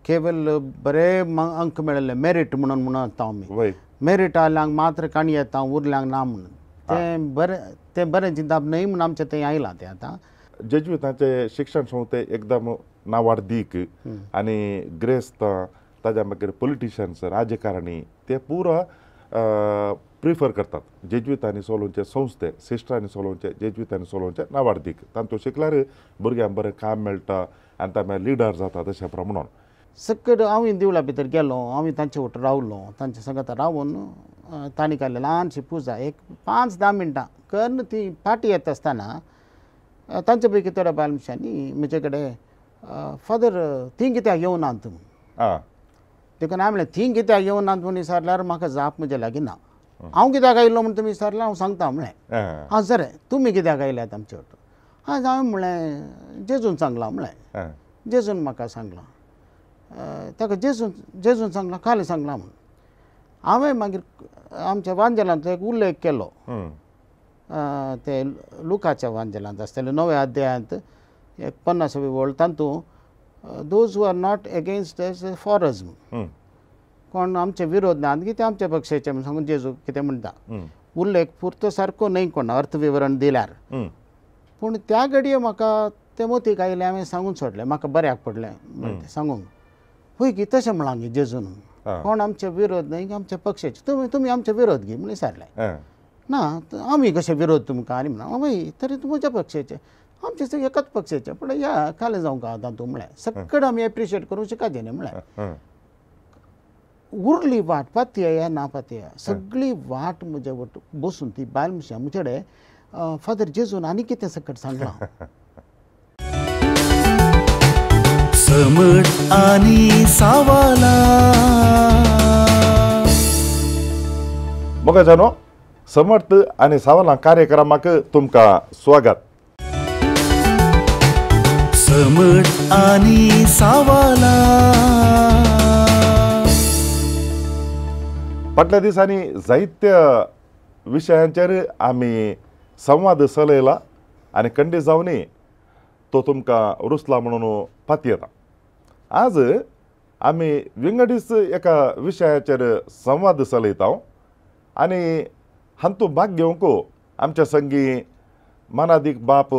केवल बरे अंक मेळिल्ले मेरीट म्हणून म्हणता आमी, मेरीट आयल्यांक मात्र काणी येता, उरल्यांक ना म्हणून. तें बरें, तें बरें चिंतप न्हय म्हूण आमचें थंय आयलां तें आतां. जेज्वितांचे शिक्षण संस्थे एकदम नावाडदीक आनी ग्रेस्त, ताज्या मागीर पॉलिटिशियन्स, राजकारणी ते पुरा प्रिफर करतात जेज्वितांनी चलोवचे संस्थे, सिस्टरांनी चलोवचे, जेज्वितांनी चलोवचे नावाडदीक. तांतूं शिकल्यार भुरग्यांक बरें काम मेळटा आनी तांकां लिडर जाता तशें प्रमाण. सकट हांव देवळा भितर गेलो, हांव तांचे वटेन रावलो, तांचे संगत रावून तांणी काडली ल्हानशी पुजा, एक 5-10 मिनटां करून ती फाटी येता आसतना तांचे पैकी थोड्या बायल मनशांनी म्हजे कडेन, फादर ती कित्याक येवनात म्हूण. देखून हांवें म्हणलें ती कित्याक येवनात म्हूण विचारल्यार म्हाका जाप म्हजे लागीं ना. हांव कित्याक आयलो म्हूण तुमी विचारल्यार हांव सांगता म्हणलें. हां सर तुमी कित्याक आयल्यात आमचे वटेन? हां हांवें म्हणलें जेजून सांगलां म्हणलें, जेजून म्हाका सांगलां, ताका जेजून जेजून सांगलां, खाली सांगलां म्हूण. हांवें मागीर आमच्या वांजेलांतलो एक उल्लेख केलो, ते लुकाच्या वांजेलांत आसतले 9व्या अध्यायांत एक 50वी वळ, तातूंत those who are not against us for us म्हूण, कोण आमचे विरोध ना की ते आमच्या पक्षाचे म्हूण सांगून जेजू कितें म्हणटा. उल्लेख पुरतो सारको न्हय कोण अर्थ विवरण दिल्यार, पूण त्या घडये म्हाका ते मोतीक आयलें, हांवें सांगून सोडलें, म्हाका बऱ्याक पडलें सांगूंक. हय की तशें म्हळां गे जेजून, कोण आमचे विरोध न्हय आमच्या पक्षाचे, तुमी तुमी आमचे विरोध गे म्हण विचारलें. ना आमी कशे विरोध तुमकां आनी म्हणा हय तरी तुमच्या पक्षाचे, आमचे एकाच पक्षाचे, पूण या खालें जावंक आतां तूं म्हळें सगळें आमी एप्रिशिएट करूंक शिकाचे न्ही म्हळें. उरली वाट पातया ना पातया सगळी वाट म्हजे वट बसून ती बायल मनशां म्हजे कडेन फादर जेजून आनी कितें सकट सांगलां. समट आनी सावाला मोगा जानो समर्थ आनी सावाला कार्यक्रमाक तुमकां स्वागत. समट आनी सावाला फाटल्या दिसांनी जायत्या विशयांचेर आमी संवाद चलयला आनी खंडीत जावनी तो तुमकां रुचला म्हणून पातयेता. आज आमी विंगडीच एका विशयाचेर संवाद चलयता आनी हातूंत भाग घेवंक आमच्या संगी मानादीक बाप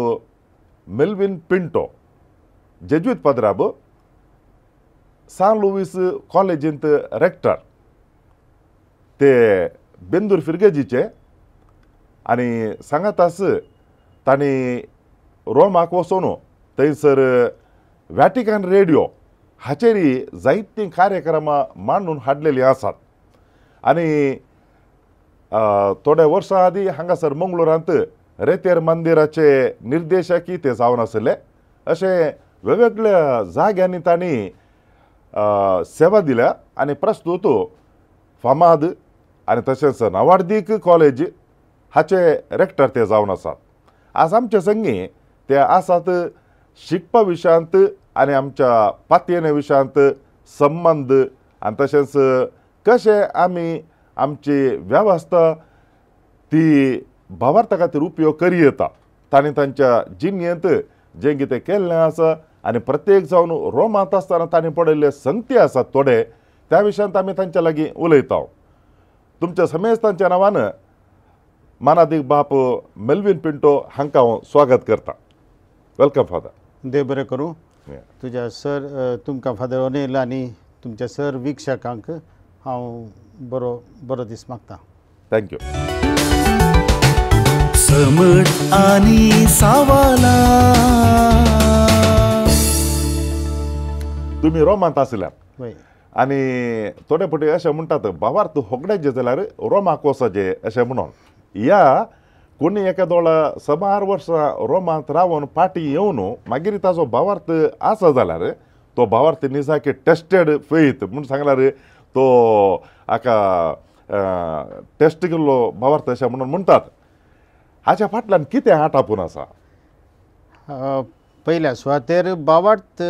मेल्विन पिंटो, जेज्वीत पाद्राब, सान लुवीस कॉलेजींत रेक्टर, ते बेंदूर फिर्गजीचे आनी सांगातास तांणी रोमाक वचून थंयसर वॅटिकन रेडियो हाचेरय जायतीं कार्यक्रमां मांडून हाडलेलीं आसात. आनी थोड्या वर्सां आदीं हांगासर मंगळुरांत रेतेर मंदिराचे निर्देशकय ते जावन आशिल्ले. अशें वेगवेगळ्या जाग्यांनी तांणी सेवा दिल्या आनी प्रस्तूत फामाद आनी तशेंच नावाडदीक कॉलेज हाचे रेक्टर ते जावन आसात. आज आमचे संगी ते आसात शिकपा विशयांत आनी आमच्या पातयेने विशयांत संबंद आनी तशेंच कशें आमी आमची वेवस्था ती भावार्था खातीर उपयोग करी येता, तांणी तांच्या जिणेंत जें कितें केल्लें आसा आनी प्रत्येक जावन रोमांत आसतना तांणी पडिल्ले संगती आसात थोडे, त्या विशयांत आमी तांच्या लागीं उलयता. तुमच्या समेस्तांच्या नांवान मानादीक बाप मेल्विन पिंटो हांकां हांव स्वागत करता. Welcome father. देव बरें करूं तुज्या सर, तुमकां फादर ओनेल आनी तुमच्या सर वीक्षकांक हांव बरो बरो दीस मागता. Thank you. समट आनी सावाला तुमी रोमांत आसल्यात आनी थोडे फावटी अशें म्हणटात भावार्थ होगड्याचे जाल्यार रोमाक वचचें अशें म्हणून. या कोणी एका दोळा समार वर्सां रोमांत रावन फाटीं येवन मागीर ताजो भावार्थ आसा जाल्यार तो भावार्थ निजाकी टेस्टेड फेथ म्हूण सांगल्यार तो हाका टेस्ट केल्लो भावार्थ अशें म्हणून म्हणटात. हाच्या फाटल्यान कितें आटापून आसा? पयल्या सुवातेर भावार्थ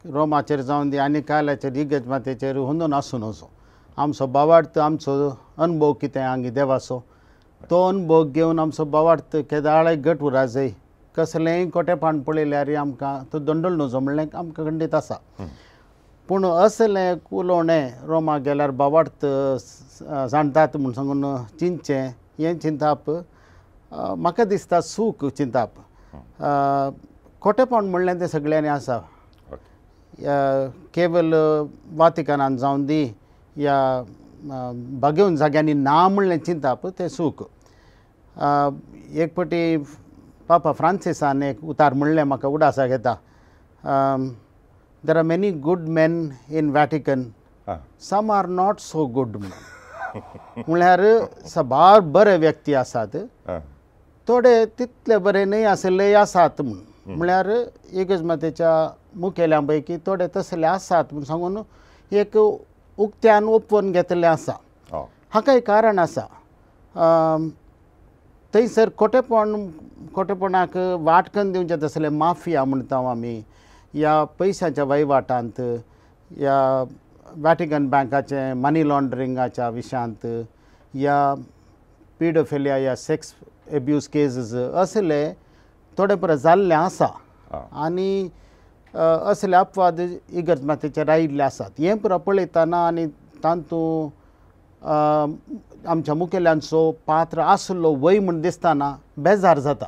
रोमाचेर जावन दी आनी कायलाचेर इगर्ज मातेचेर हुंदून आसूं नजो. आमचो भावार्थ आमचो अनुभव कितें आंगी देवाचो तो अनुभव घेवन आमचो भावार्थ केदाळाय घट उरा जाय, कसलेंय कोटेपण पळयल्यार आमकां तो दंडोल न्हजो म्हणलें आमकां खंडीत आसा. पूण असलें उलोवणें रोमाक गेल्यार बावार्थ जाणतात म्हूण सांगून चिंतचें हें चिंताप म्हाका दिसता चूक चिंताप. खोटेपण म्हणलें तें सगळ्यांनी आसा, केवल वातिकानान जावन दी या बागेवन जाग्यांनी ना म्हणलें चिंताप तें चूक. एक फावटी पापा फ्रांसिसान एक उतार म्हणलें म्हाका उडासाक येता, there are many good men in Vatican, some are not so good. म्हणल्यार साबार बरे व्यक्ती आसात, थोडे तितले बरे न्हय आशिल्लेय आसात म्हूण. म्हणल्यार इगर्ज मातेच्या मुखेल्यां पैकी थोडे तसले आसात म्हूण सांगून एक उक्त्यान ओपवन घेतलें आसा. हाका एक कारण आसा, थंयसर खोटेपण खोटेपणाक वाटकन दिवचें तसले माफिया म्हणटा आमी, ह्या पयशांच्या वहिवाटांत या वॅटिकन बँकाचें मनी लॉन्ड्रिंगाच्या विशयांत या पिडोफिलिया या सेक्स एब्यूज केसीस असले थोडे परत जाल्ले आसा आनी असले अपवाद इगर्ज मातेचेर आयिल्ले आसात. हें पुरो पळयतना आनी तातूंत आमच्या मुखेल्यांचो पात्र आसलो वय म्हूण दिसतना बेजार जाता.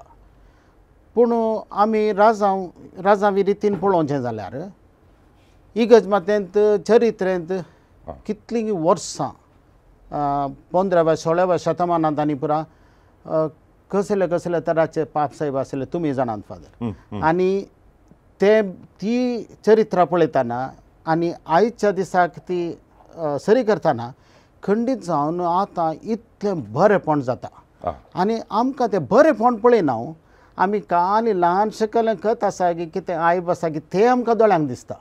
पूण आमी राजांव राजांवी रितीन पळोवचें जाल्यार इगर्ज मातेंत चरित्रेंत कितलीं वर्सां 15व्या 16व्या शतमानांत आनी पुरा कसले कसले तराचे पाप साहेब आसले तुमी जाणात फादर. आनी ते ती चरित्रां पळयतना आनी आयच्या दिसाक ती सरी करतना खंडीत जावन आतां इतलें बरेंपण जाता. आनी आमकां तें बरेंपण पळयना, आमी काली ल्हान शकलें खत आसा की कितें आयब आसा की तें आमकां दोळ्यांक दिसता.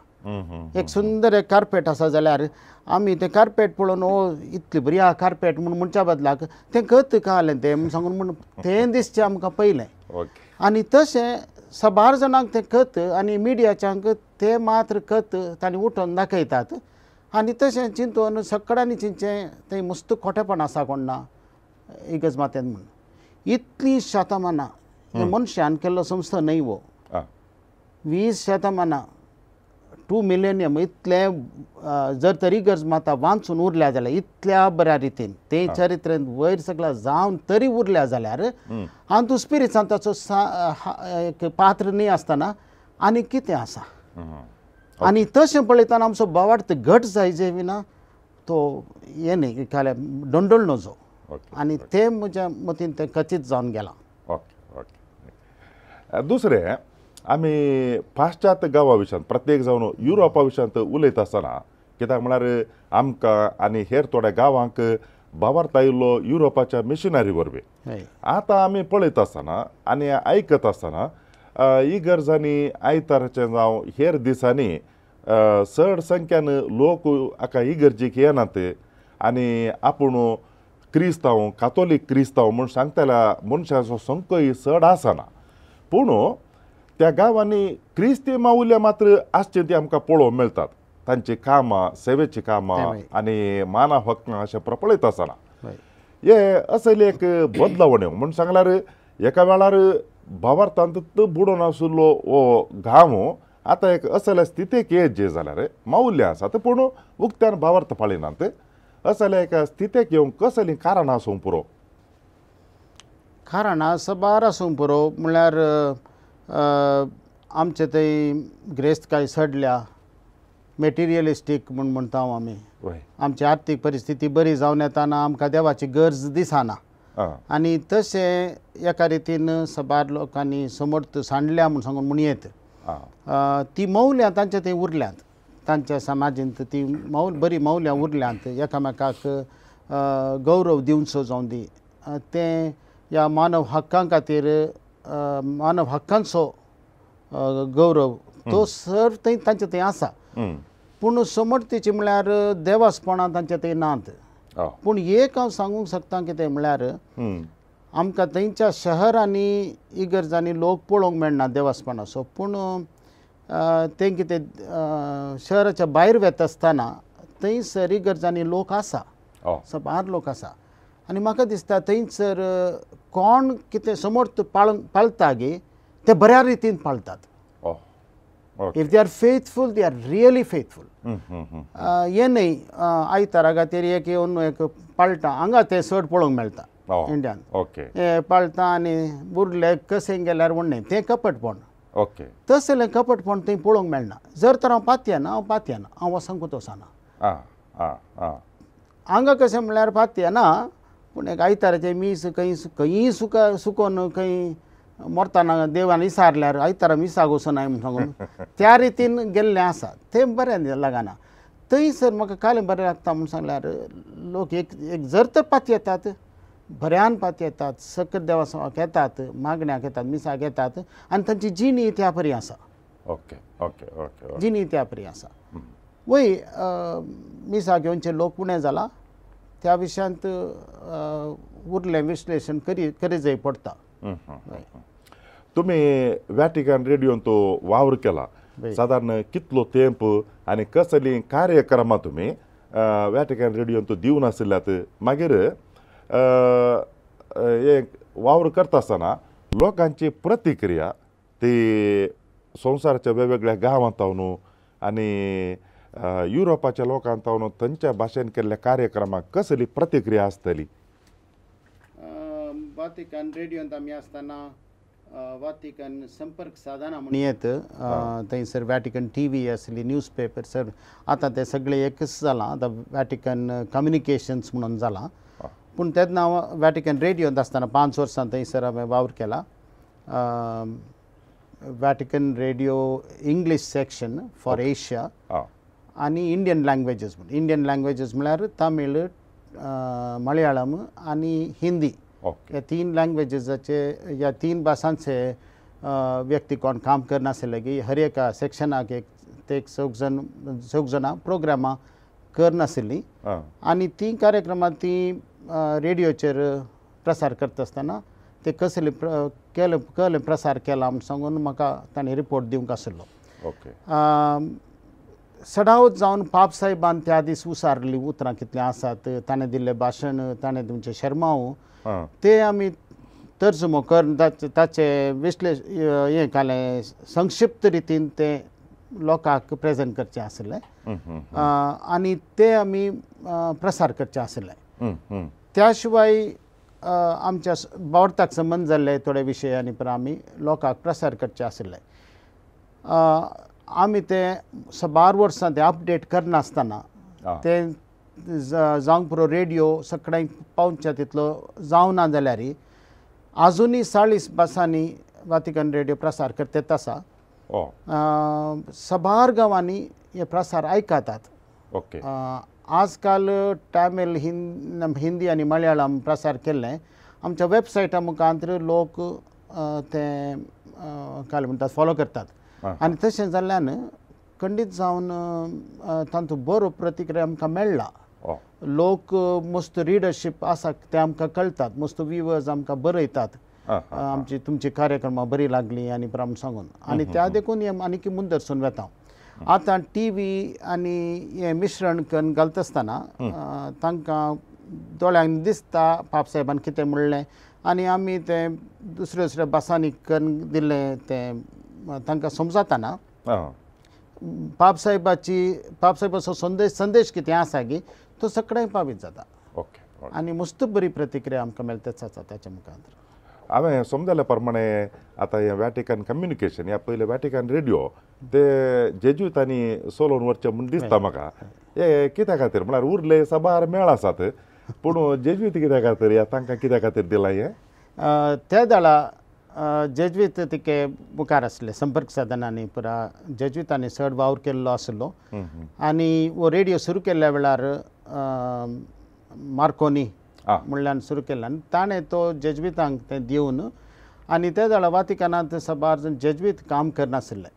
एक सुंदर एक कार्पेट आसा जाल्यार आमी तें कार्पेट पळोवन ओ इतली बरी आहा कार्पेट म्हूण म्हणच्या बदलाक तें खत कालें तें म्हूण सांगून म्हूण तें दिसचें आमकां पयलें. आनी तशें साबार जाणांक तें खत आनी मिडियाच्यांक तें मात्र खत तांणी उठोवन दाखयतात. आनी तशें चिंतून सगळ्यांनी चिंतचें थंय मस्त खोटेपण आसा कोण ना इगर्ज मातेन म्हूण. इतलीं शतमानां हे मनशान केल्लो संस्था न्हय हो, 20 शतमानां 2 मिलेनियम इतलें जर तर इगर्ज माता वांचून उरल्या जाल्यार इतल्या बऱ्या रितीन ते चरित्रेंत वयर सगळ्या जावन तरी उरल्या जाल्यार हातूंत स्पिरिसांताचो एक पात्र न्हय आसतना आनी कितें आसा. आनी तशें पळयतना आमचो भावार्थ घट जायजे विना तो हें न्हय खाल्या डोंडोल नजो. आनी तें म्हज्या मतीन तें खचीत जावन गेलां. Okay okay. दुसरें आमी पाश्चात्य गांवा विशयांत प्रत्येक जावन युरोपा विशयांत उलयता आसतना कित्याक म्हळ्यार आमकां आनी हेर थोड्या गांवांक भावार्थ आयिल्लो युरोपाच्या मिशनरी वरवीं. आतां आमी पळयता आसतना आनी आयकत आसतना इगर्जांनी आयताराचें जावं हेर दिसांनी चड संख्यान लोक हाका इगर्जीक येनात आनी आपूण क्रिस्तांव कातोलीक क्रिस्तांव म्हूण सांगतल्या मनशाचो संकय चड आसना. पूण त्या गांवांनी क्रिस्ती मावल्या मात्र आसचे ती आमकां पळोवंक मेळटात, तांची कामां सेवेचीं कामां आनी माना हक्कां अशें पळयता आसतना हे असली एक बदलावण म्हूण सांगल्यार एका वेळार भावार्थांत बुडोवन आशिल्लो हो गांव आतां एक असल्या स्थितीक येत जे जाल्यार मावल्या आसात पूण उक्त्यान भावार्थ पाळिनात असल्या एका स्थितीक येवंक कसलीं कारणां आसूंक पुरो? कारणां साबार आसूंक पुरो. म्हणल्यार आमचे थंय ग्रेस्तकाय सडल्या, मेटिरियलिस्टीक म्हूण म्हणटा आमी, आमची आर्थीक परिस्थिती बरी जावन येताना आमकां देवाची गरज दिसना. आनी तशें एका रितीन साबार लोकांनी समर्थ सांडल्या म्हूण सांगून म्हण येत ती मौल्यां तांच्या थंय उरल्यांत, तांच्या समाजींत ती बरी मौल्यां उरल्यांत, एकामेकाक गौरव दिवचो जावन दी तें ह्या मानव हक्कां खातीर मानव हक्कांचो गौरव तो सर थंय तांचे थंय आसा. पूण समर्थीची म्हळ्यार देवासपणां तांचे थंय नात. पूण एक हांव सांगूंक शकता कितें म्हळ्यार आमकां थंयच्या शहरांनी इगर्जांनी लोक पळोवंक मेळना देवासपणाचो, पूण तें कितें शहराच्या भायर वता आसतना थंयसर इगर्जांनी लोक आसा, साबार लोक आसा. आनी म्हाका दिसता थंयसर कोण कितें समर्थ पाळता गे ते बऱ्या रितीन पाळटात. If they are faithful they are really faithful. हें न्हय आयतारा खातीर एक येवन एक पाळटा हांगा ते चड पळोवंक मेळटा इंडियान. हे पाळटा आनी उरले कशें गेल्यार व्हडलें तें कपटपण. तसलें कपटपण थंय पळोवंक मेळना. जर तर हांव पातयेना हांव पातयेना हांव वचोंकूच वचना. हांगा कशें म्हणल्यार पातयेना पूण एक आयताराचें मीस खंय खंयी सुका सुकोन खंय मरतना देवान विसारल्यार आयतारा मिसाक वचोनाय म्हूण सांगून त्या रितीन गेल्लें आसा तें बरें लागना. थंयसर म्हाका कालें बरें लागता म्हूण सांगल्यार लोक एक एक जर तर पातयेतात बऱ्यान पातयेतात सकत देवाक येतात मागण्याक येतात मिसाक येतात आनी तांची जिणी त्या परी आसा. ओके ओके ओके जिणी त्या परी आसा. वय मिसाक येवचे लोक उणें जाला त्या विशयांत उरलें विश्लेशण करी जाय पडटा. तुमी वॅटिकन रेडियोन तो वावर केला सादारण कितलो तेंप आनी कसलीं कार्यक्रमां तुमी वॅटिकन रेडियोन तो दिवन आशिल्ल्यात मागीर एक वावर करता आसतना लोकांची प्रतिक्रिया ती संवसाराच्या वेगवेगळ्या गांवांत न्हू आनी युरोपाच्या लोकांत न्हू तांच्या भाशेन केल्ल्या कार्यक्रमाक कसली प्रतिक्रिया आसतली? वातिकन रेडियोंत आमी आसतना वातिकन संपर्क साधना म्हूण येत थंयसर वॅटिकन टी व्ही आसली न्यूज पेपर सर आतां ते सगळे एकच जालां आतां वॅटिकन कम्युनिकेशन्स म्हणून जालां. पूण तेन्ना हांव वॅटिकन रेडियोंत आसतना 5 वर्सां थंयसर हांवें वावर केला. Vatican radio English section for Asia आनी इंडियन लँग्वेजीस म्हूण. इंडियन लँग्वेजीस म्हळ्यार तमीळ मलयाळम आनी हिंदी ह्या 3 लँग्वेजीसाचे ह्या 3 भासांचे व्यक्ती कोण काम करनासले की हर एका सेक्शनाक एक ते चौग जाणां प्रोग्रामां करनासली आनी तीं कार्यक्रमां तीं रेडियोचेर प्रसार करता आसतना ते कसले केले प्रसार केला म्हूण सांगून म्हाका तांणी रिपोर्ट दिवंक आशिल्लो. सडावत जावन पाप साहेबान त्या दीस उसारलीं उतरां कितलीं आसात ताणें दिल्लें भाशण ताणें तुमचें शर्माव ते आमी तर्जुमो करून ताचें विश्लेश हें कालें संक्षिप्त रितीन तें लोकांक प्रेजेंट करचें आशिल्लें आनी ते आमी प्रसार करचें आशिल्लें. त्या शिवाय आमच्या बावडताक संबंद जाल्ले थोडे विशय आनी आमी लोकांक प्रसार करचे आशिल्ले. आमी ते साबार वर्सां ते अपडेट करनासतना ते जावंक पुरो रेडियो सगळ्यांक पावच्या तितलो जावना जाल्यार आजुनूय 40 भासांनी वातिकन रेडियो प्रसार करतात आसा. साबार गांवांनी हे प्रसार आयकतात. आजकाल तमिळ हिंदी आनी मलयाळम प्रसार केल्लें आमच्या वेबसायटा मुखार लोक ते काय म्हणटात फॉलो करतात आनी तशें जाल्ल्यान खंडीत जावन तांचो बरो प्रतिक्रिया आमकां मेळ्ळा. लोक मस्त रिडरशीप आसा ते आमकां कळटात मस्त व्युवर्स आमकां बरयतात आमची तुमची कार्यक्रमां बरी लागली आनी प्रमाण सांगून आनी त्या देखून हें आनीक मुंदरसून वेता. आतां टी व्ही आनी हें मिश्रण करून घालता आसतना तांकां दोळ्यांक दिसता पाप साहेबान कितें म्हणलें आनी आमी तें दुसऱ्या दुसऱ्या भासांनी करून दिल्लें तें तांकां समजतना पाप साहेबाचो संदेश कितें आसा की तो सगळ्यांक पावीत जाता आनी मस्त बरी प्रतिक्रिया आमकां मेळटाच आसा ताच्या मुखार. हांवें समजल्या प्रमाणे आतां हें वॅटिकन कम्युनिकेशन ह्या पयलें वॅटिकन रेडियो ते जेजुतांनी सोलोवन वचचें म्हूण दिसता म्हाका. हे कित्या खातीर म्हळ्यार उरले साबार मेळ आसात पूण जेजुइत कित्या खातीर ह्या तांकां कित्या खातीर दिलां हें? त्या वेळा जेजुइत तिके मुखार आसले संपर्क साधनांनी पुरा जेजुइतांनी चड वावर केल्लो आसलो आनी हो रेडियो सुरू केल्ल्या वेळार मार्कोनी म्हणल्यान सुरू केल्ल्यान ताणें तो जेजुइतांक तें दिवन आनी त्या वेळार वातिकानांत साबार जाण जेजुइत काम करनासले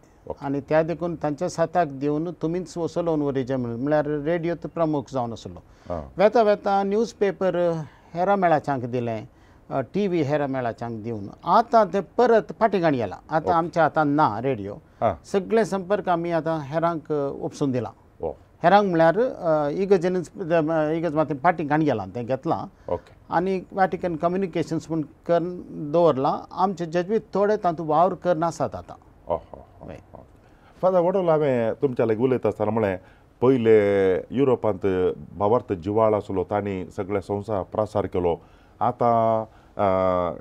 आनी त्या देखून तांच्या साथाक दिवन तुमीच चलोवन व्हरीचे म्हणल्यार रेडियो प्रमुख जावन आसलो. वेता वेता न्यूज पेपर हेरा मेळाच्यांक दिलें टी व्ही हेरा मेळाच्यांक दिवन आतां ते परत फाटीं गेला. आतां आमच्या हातान ना रेडियो सगळे संपर्क आमी आतां हेरांक उपसून दिला हेरांक म्हळ्यार इगर्जेनूच इगर्ज मात पाटी काण गेलां तें घेतलां आनी वॅटिकन कम्युनिकेशन्स म्हूण करून दवरलां. आमचे जेज्वीत थोडे तातूंत वावर करून आसात आतां. फादर वडोल, हांवें तुमच्या लागीं उलयता आसतना म्हळें पयले युरोपांत भावार्थ जिवाळ आसलो, तांणी सगळे संवसार प्रसार केलो. आतां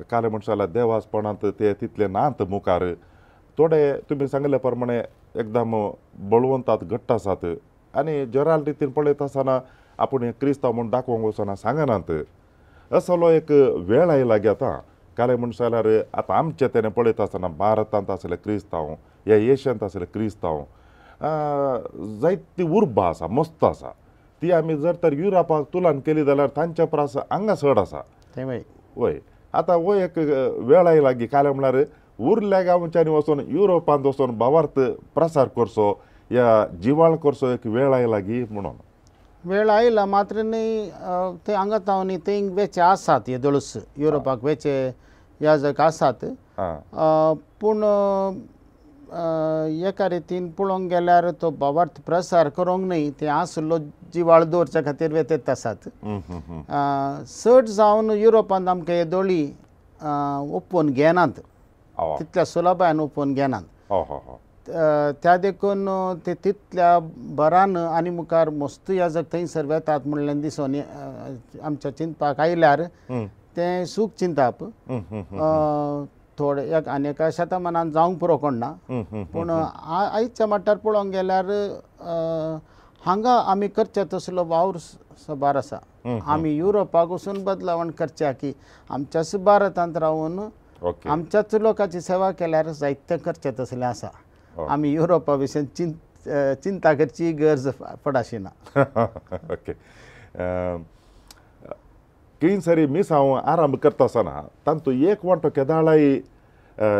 काले म्हणटा जाल्यार देवासपणांत ते तितले नात मुखार. थोडे तुमी सांगिल्ले प्रमाणे एकदम बळवंतात, घट्ट आसात आनी जराल रितीन पळयता आसतना आपूण हे क्रिस्तांव म्हूण दाखोवंक वचना, सांगनात. असलो एक वेळ आयला गी आतां. काले म्हणटा जाल्यार आतां आमचे तेणे पळयता आसतना भारतांत आसले क्रिस्तांव या एशियांत आसले क्रिस्तांव जायती उर्बा आसा, मस्त आसा. ती आमी जर तर युरोपाक तुलन केली जाल्यार तांच्या परस हांगा चड आसा. वय आतां हो एक वेळ आयला की काले म्हळ्यार उरल्या गांवच्यांनी वचून युरोपांत वचून भावार्थ प्रसार करचो या जिवाळ करचो एक वेळ आयला गी म्हणून. वेळ आयला मात्र न्ही, ते हांगा तावन थंय वेचे आसात, हे दळूस युरोपाक वेचे याजक आसात. पूण एका रितीन पळोवंक गेल्यार तो भावार्थ प्रसार करूंक न्हय, ते आसलो जिवाळ दवरच्या खातीर वेतेत आसात. चड जावन युरोपांत आमकां हे दोळी ओपोवन घेनात, तितल्या सुलभायेन ओपोवन घेनात. त्या देखून ते तितल्या बरान आनी मुखार मस्त याजक थंयसर वेतात म्हणलें दिसून आमच्या चिंतपाक आयल्यार तें सूख चिंताप थोडे एक आनी एका शतमानान जावंक पुरो कोण ना. पूण आयच्या मट्टार पळोवंक गेल्यार हांगा आमी करचे तसलो वावर सबार आसा. आमी युरोपाक वचून बदलावण करच्या की आमच्याच भारतांत रावन आमच्याच लोकांची सेवा केल्यार जायतें करचें तसलें आसा. आमी युरोपा विशीं चिंता करची गरज पडाशी ना. ओके, खंयसरी मिसांव आरंभ करता आसतना तांतूत एक वांटो केदाळाय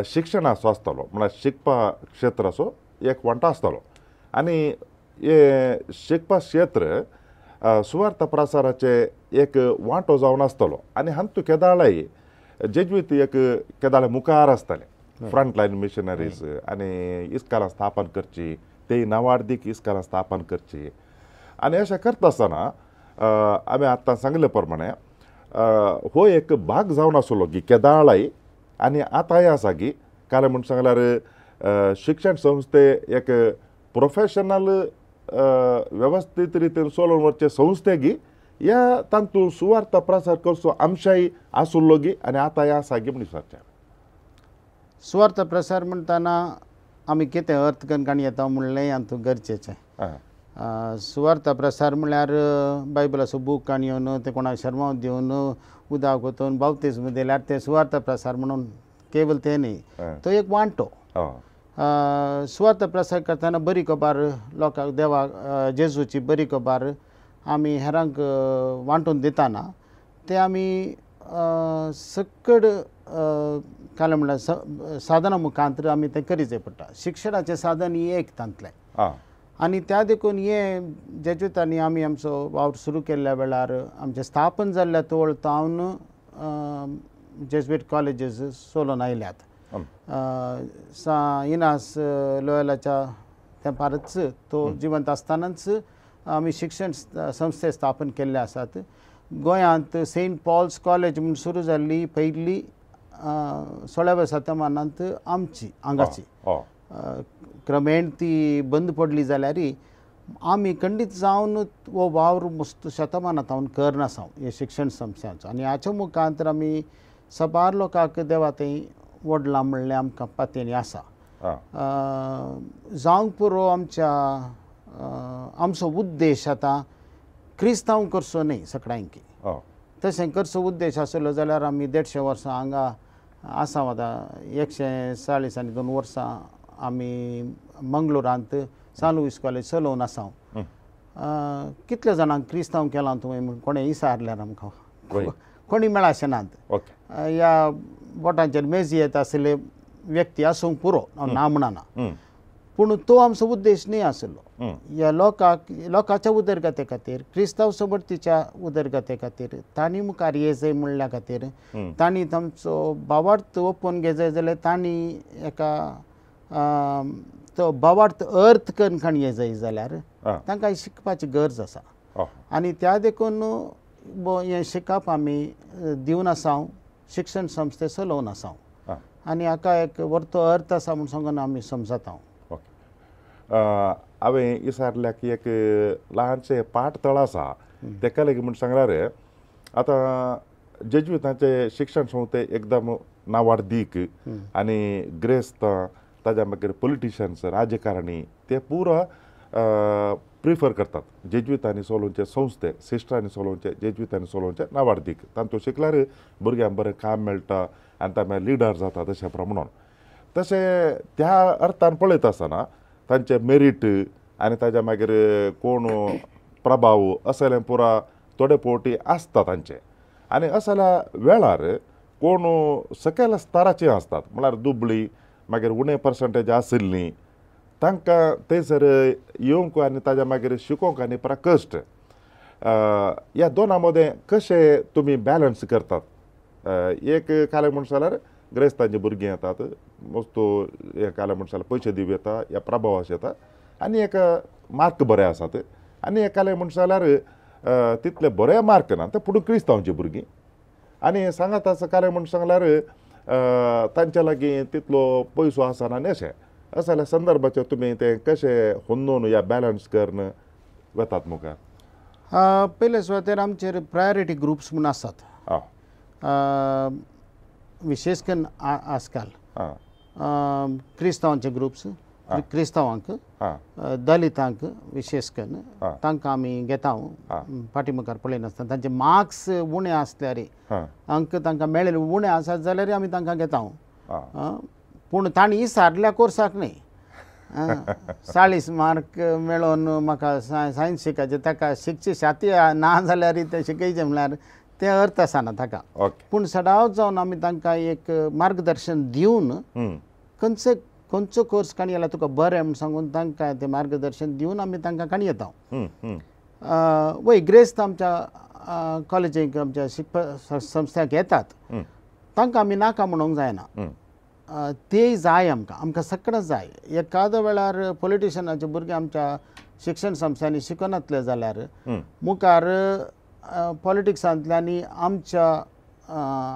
शिक्षणाचो आसतलो, म्हळ्यार शिकपा क्षेत्राचो एक वांटो आसतलो. आनी हे शिकपा क्षेत्र सुवार्थ प्रसाराचे एक वांटो जावन आसतलो. आनी हातूंत केदाळाय जेज्वीत एक केदाळ मुखार आसतले, फ्रंट लायन मिशनरीज आनी इस्कालां स्थापन करची, ते नावार्दीक इस्कालां स्थापन करची. आनी अशें करता आसतना आमी आतां सांगले प्रमाणे हो एक भाग जावन आसलो की केदाळाय आनी आतांय आसा की कारण म्हूण सांगल्यार शिक्षण संस्थे एक प्रोफेशनल वेवस्थीत रितीन चलोवन वचचे संस्थे गी ह्या तातूंत सुवार्थ प्रसार करचो आमच्याय आसलो गी आनी आतांय आसा गी म्हूण विचारचें. सुवार्थ प्रसार म्हणटना आमी कितें अर्थ करून काणी येता म्हणलें हातूंत गरजेचें. सुवार्थ प्रसार म्हळ्यार बायबलाचो बूक काणी येवन तें कोणाक शर्माव दिवन उदक वतून बाप्तिज्म दिल्यार तें सुवार्थ प्रसार म्हणून केवल तें न्ही, तो एक वांटो. सुवार्थ प्रसार करतना बरी खबर लोकांक देवाक जेजूची बरी खबर आमी हेरांक वांटून दितना तें आमी सकड काल म्हणल्यार साधना मुखांतर आमी तें करीचें पडटा. शिक्षणाचें साधन ही एक तांतलें. आनी त्या देखून हे जेज्वितांनी आमी आमचो वावर सुरू केल्ल्या वेळार आमचें स्थापन जाल्ल्या तोळ तावन जेज्वीट कॉलेजीस चलोवन आयल्यात. सा इनास लोयलाच्या तेंपारच तो जिवंत आसतनाच आमी शिक्षण संस्थे स्थापन केल्ले आसात. गोंयांत सेंट पॉल्स कॉलेज म्हूण सुरू जाल्ली पयली 16व्या शतमानांत आमची हांगाची, क्रमेण ती बंद पडली जाल्यार आमी खंडीत जावन हो वावर मस्त शतमानांत हांव करनासा हे शिक्षण संस्थांचो. आनी हाच्या मुखांतर आमी सबार लोकांक देवा थंय वडलां म्हणलें आमकां पातयेणी आसा. जावंक पुरो आमच्या आमचो उद्देश आतां क्रिस्तांव करचो न्ही सगळ्यांकी, तशें करचो उद्देश आसलो जाल्यार आमी 150 वर्सां हांगा आसा. आतां 140 आनी 2 वर्सां आमी मंगळुरांत सान लुईस कॉलेज चलोवन आसा. कितल्या जाणांक क्रिस्तांव केलां तुवें म्हूण कोणें विचारल्यार आमकां कोणी मेळाशें नात. ह्या बोटांचेर मेजी येता आसले व्यक्ती आसूंक पुरो, हांव ना म्हणना, पूण तो आमचो उद्देश न्ही आसलो. ह्या लोकांक लोकांच्या उदरगते खातीर, क्रिस्तांव समर्थीच्या उदरगते खातीर तांणी मुखार येजय म्हणल्या खातीर तांणी तांचो भावार्थ ओपून घेजय जाल्यार तांणी एका तो भावार्थ अर्थ करून काणये जाय जाल्यार तांकां शिकपाची गरज आसा. आनी त्या देखून हें शिकप आमी दिवन आसा, शिक्षण संस्थे चलोवन आसा आनी हाका एक वर्तो अर्थ आसा म्हूण सांगून आमी समजता. ओके, हांवें विचारल्याक एक ल्हानशें पाठ तळ आसा तेका लागीं म्हूण सांगल्यार आतां जेज्वितांचे शिक्षण संस्थे एकदम नावाडदीक आनी ग्रेस्त, ताज्या मागीर पॉलिटिशन्स राजकारणी ते पुरा प्रिफर करतात जेज्वितांनी चलोवचे संस्थे, सिस्टरांनी चलोवचे, जेज्वितांनी चलोवचे नावाडदीक. तांतूं शिकल्यार भुरग्यांक बरें काम मेळटा आनी तांकां लिडर जाता तशें प्रमाण. तशें त्या अर्थान पळयता आसतना तांचे मेरीट आनी ताज्या मागीर कोण प्रभाव असले पुरा थोडे फावटी आसता तांचे. आनी असल्या वेळार कोण सकयल स्तराचे आसतात म्हळ्यार दुबळी मागीर उणे पर्संटेज आशिल्ली तांकां थंयसर येवंक आनी ताज्या मागीर शिकोवंक आनी परा कश्ट, ह्या दोना मदें कशें तुमी बॅलन्स करतात? एक काले म्हण जाल्यार ग्रेस्तांची भुरगीं येतात वस्तू हे काले म्हण जाल्यार पयशे दिवं येता ह्या प्रभावाश येता आनी एक मार्क बरे आसात, आनी एक काले म्हण जाल्यार तितले बरे मार्क ना ते पूण क्रिस्तांवची भुरगीं आनी सांगात आसा काले म्हण सांगल्यार तांच्या लागीं तितलो पयसो आसना आनी अशें असल्या संदर्भाचेर तुमी तें कशें होंदोवन या बॅलन्स करून वतात मुखार? पयले सुवातेर आमचेर प्रायोरिटी ग्रुप्स म्हूण आसात, विशेश करून आजकाल क्रिस्तांवांचे ग्रुप्स, क्रिस्तांवांक, दलितांक विशेश करून तांकां आमी घेता. फाटी मुखार पळयनासतना तांचे मार्क्स उणे आसल्यार, अंक तांकां मेळ्ळे उणे आसात जाल्यार आमी तांकां घेता. पूण तांणी सारल्या कोर्साक न्ही, 40 मार्क मेळोवन म्हाका सायन्स शिकायचें, ताका शिकचे शाती ना जाल्यार तें शिकयचें म्हळ्यार तें अर्थ आसना ताका. पूण सदांच जावन आमी तांकां एक मार्गदर्शन दिवन खंयचे खंयचो कोर्स काणी जाल्यार तुका बरें म्हूण सांगून तांकां तें मार्गदर्शन दिवन आमी तांकां काणी येता. वय ग्रेस्त आमच्या कॉलेजीक आमच्या शिकपा संस्थांक येतात तांकां आमी नाका म्हणूंक जायना, तेय जाय आमकां, आमकां सगळें जाय. एकाद्या वेळार पॉलिटिशनाचे भुरगे आमच्या शिक्षण संस्थांनी शिकनातले जाल्यार मुखार पॉलिटिक्सांतल्यानी आमच्या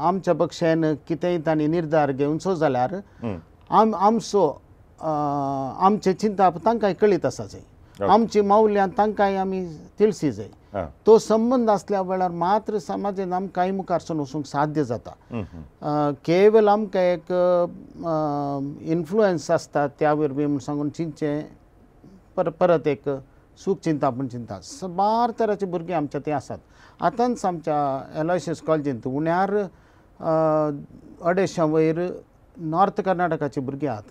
आमच्या पक्षान कितेंय तांणी निर्धार घेवचो जाल्यार आमचो आमचें चिंतप तांकां कळीत आसा जाय, आमची मौल्यां तांकांय आमी तिळसी जाय. तो संबंद आसल्या वेळार मात्र समाजान आमकांय मुखार सरून वचूंक साध्य जाता. केवल आमकां एक इन्फ्लुएन्स आसता त्या वरवीं म्हूण सांगून चिंतचें परत एक सूख चिंता म्हूण चिंता. साबार तरांचे भुरगीं आमच्या थंय आसात. आतांच आमच्या एलॉयशियस कॉलेजींत उण्यार 250 वयर नॉर्थ कर्नाटकाची भुरगीं आहात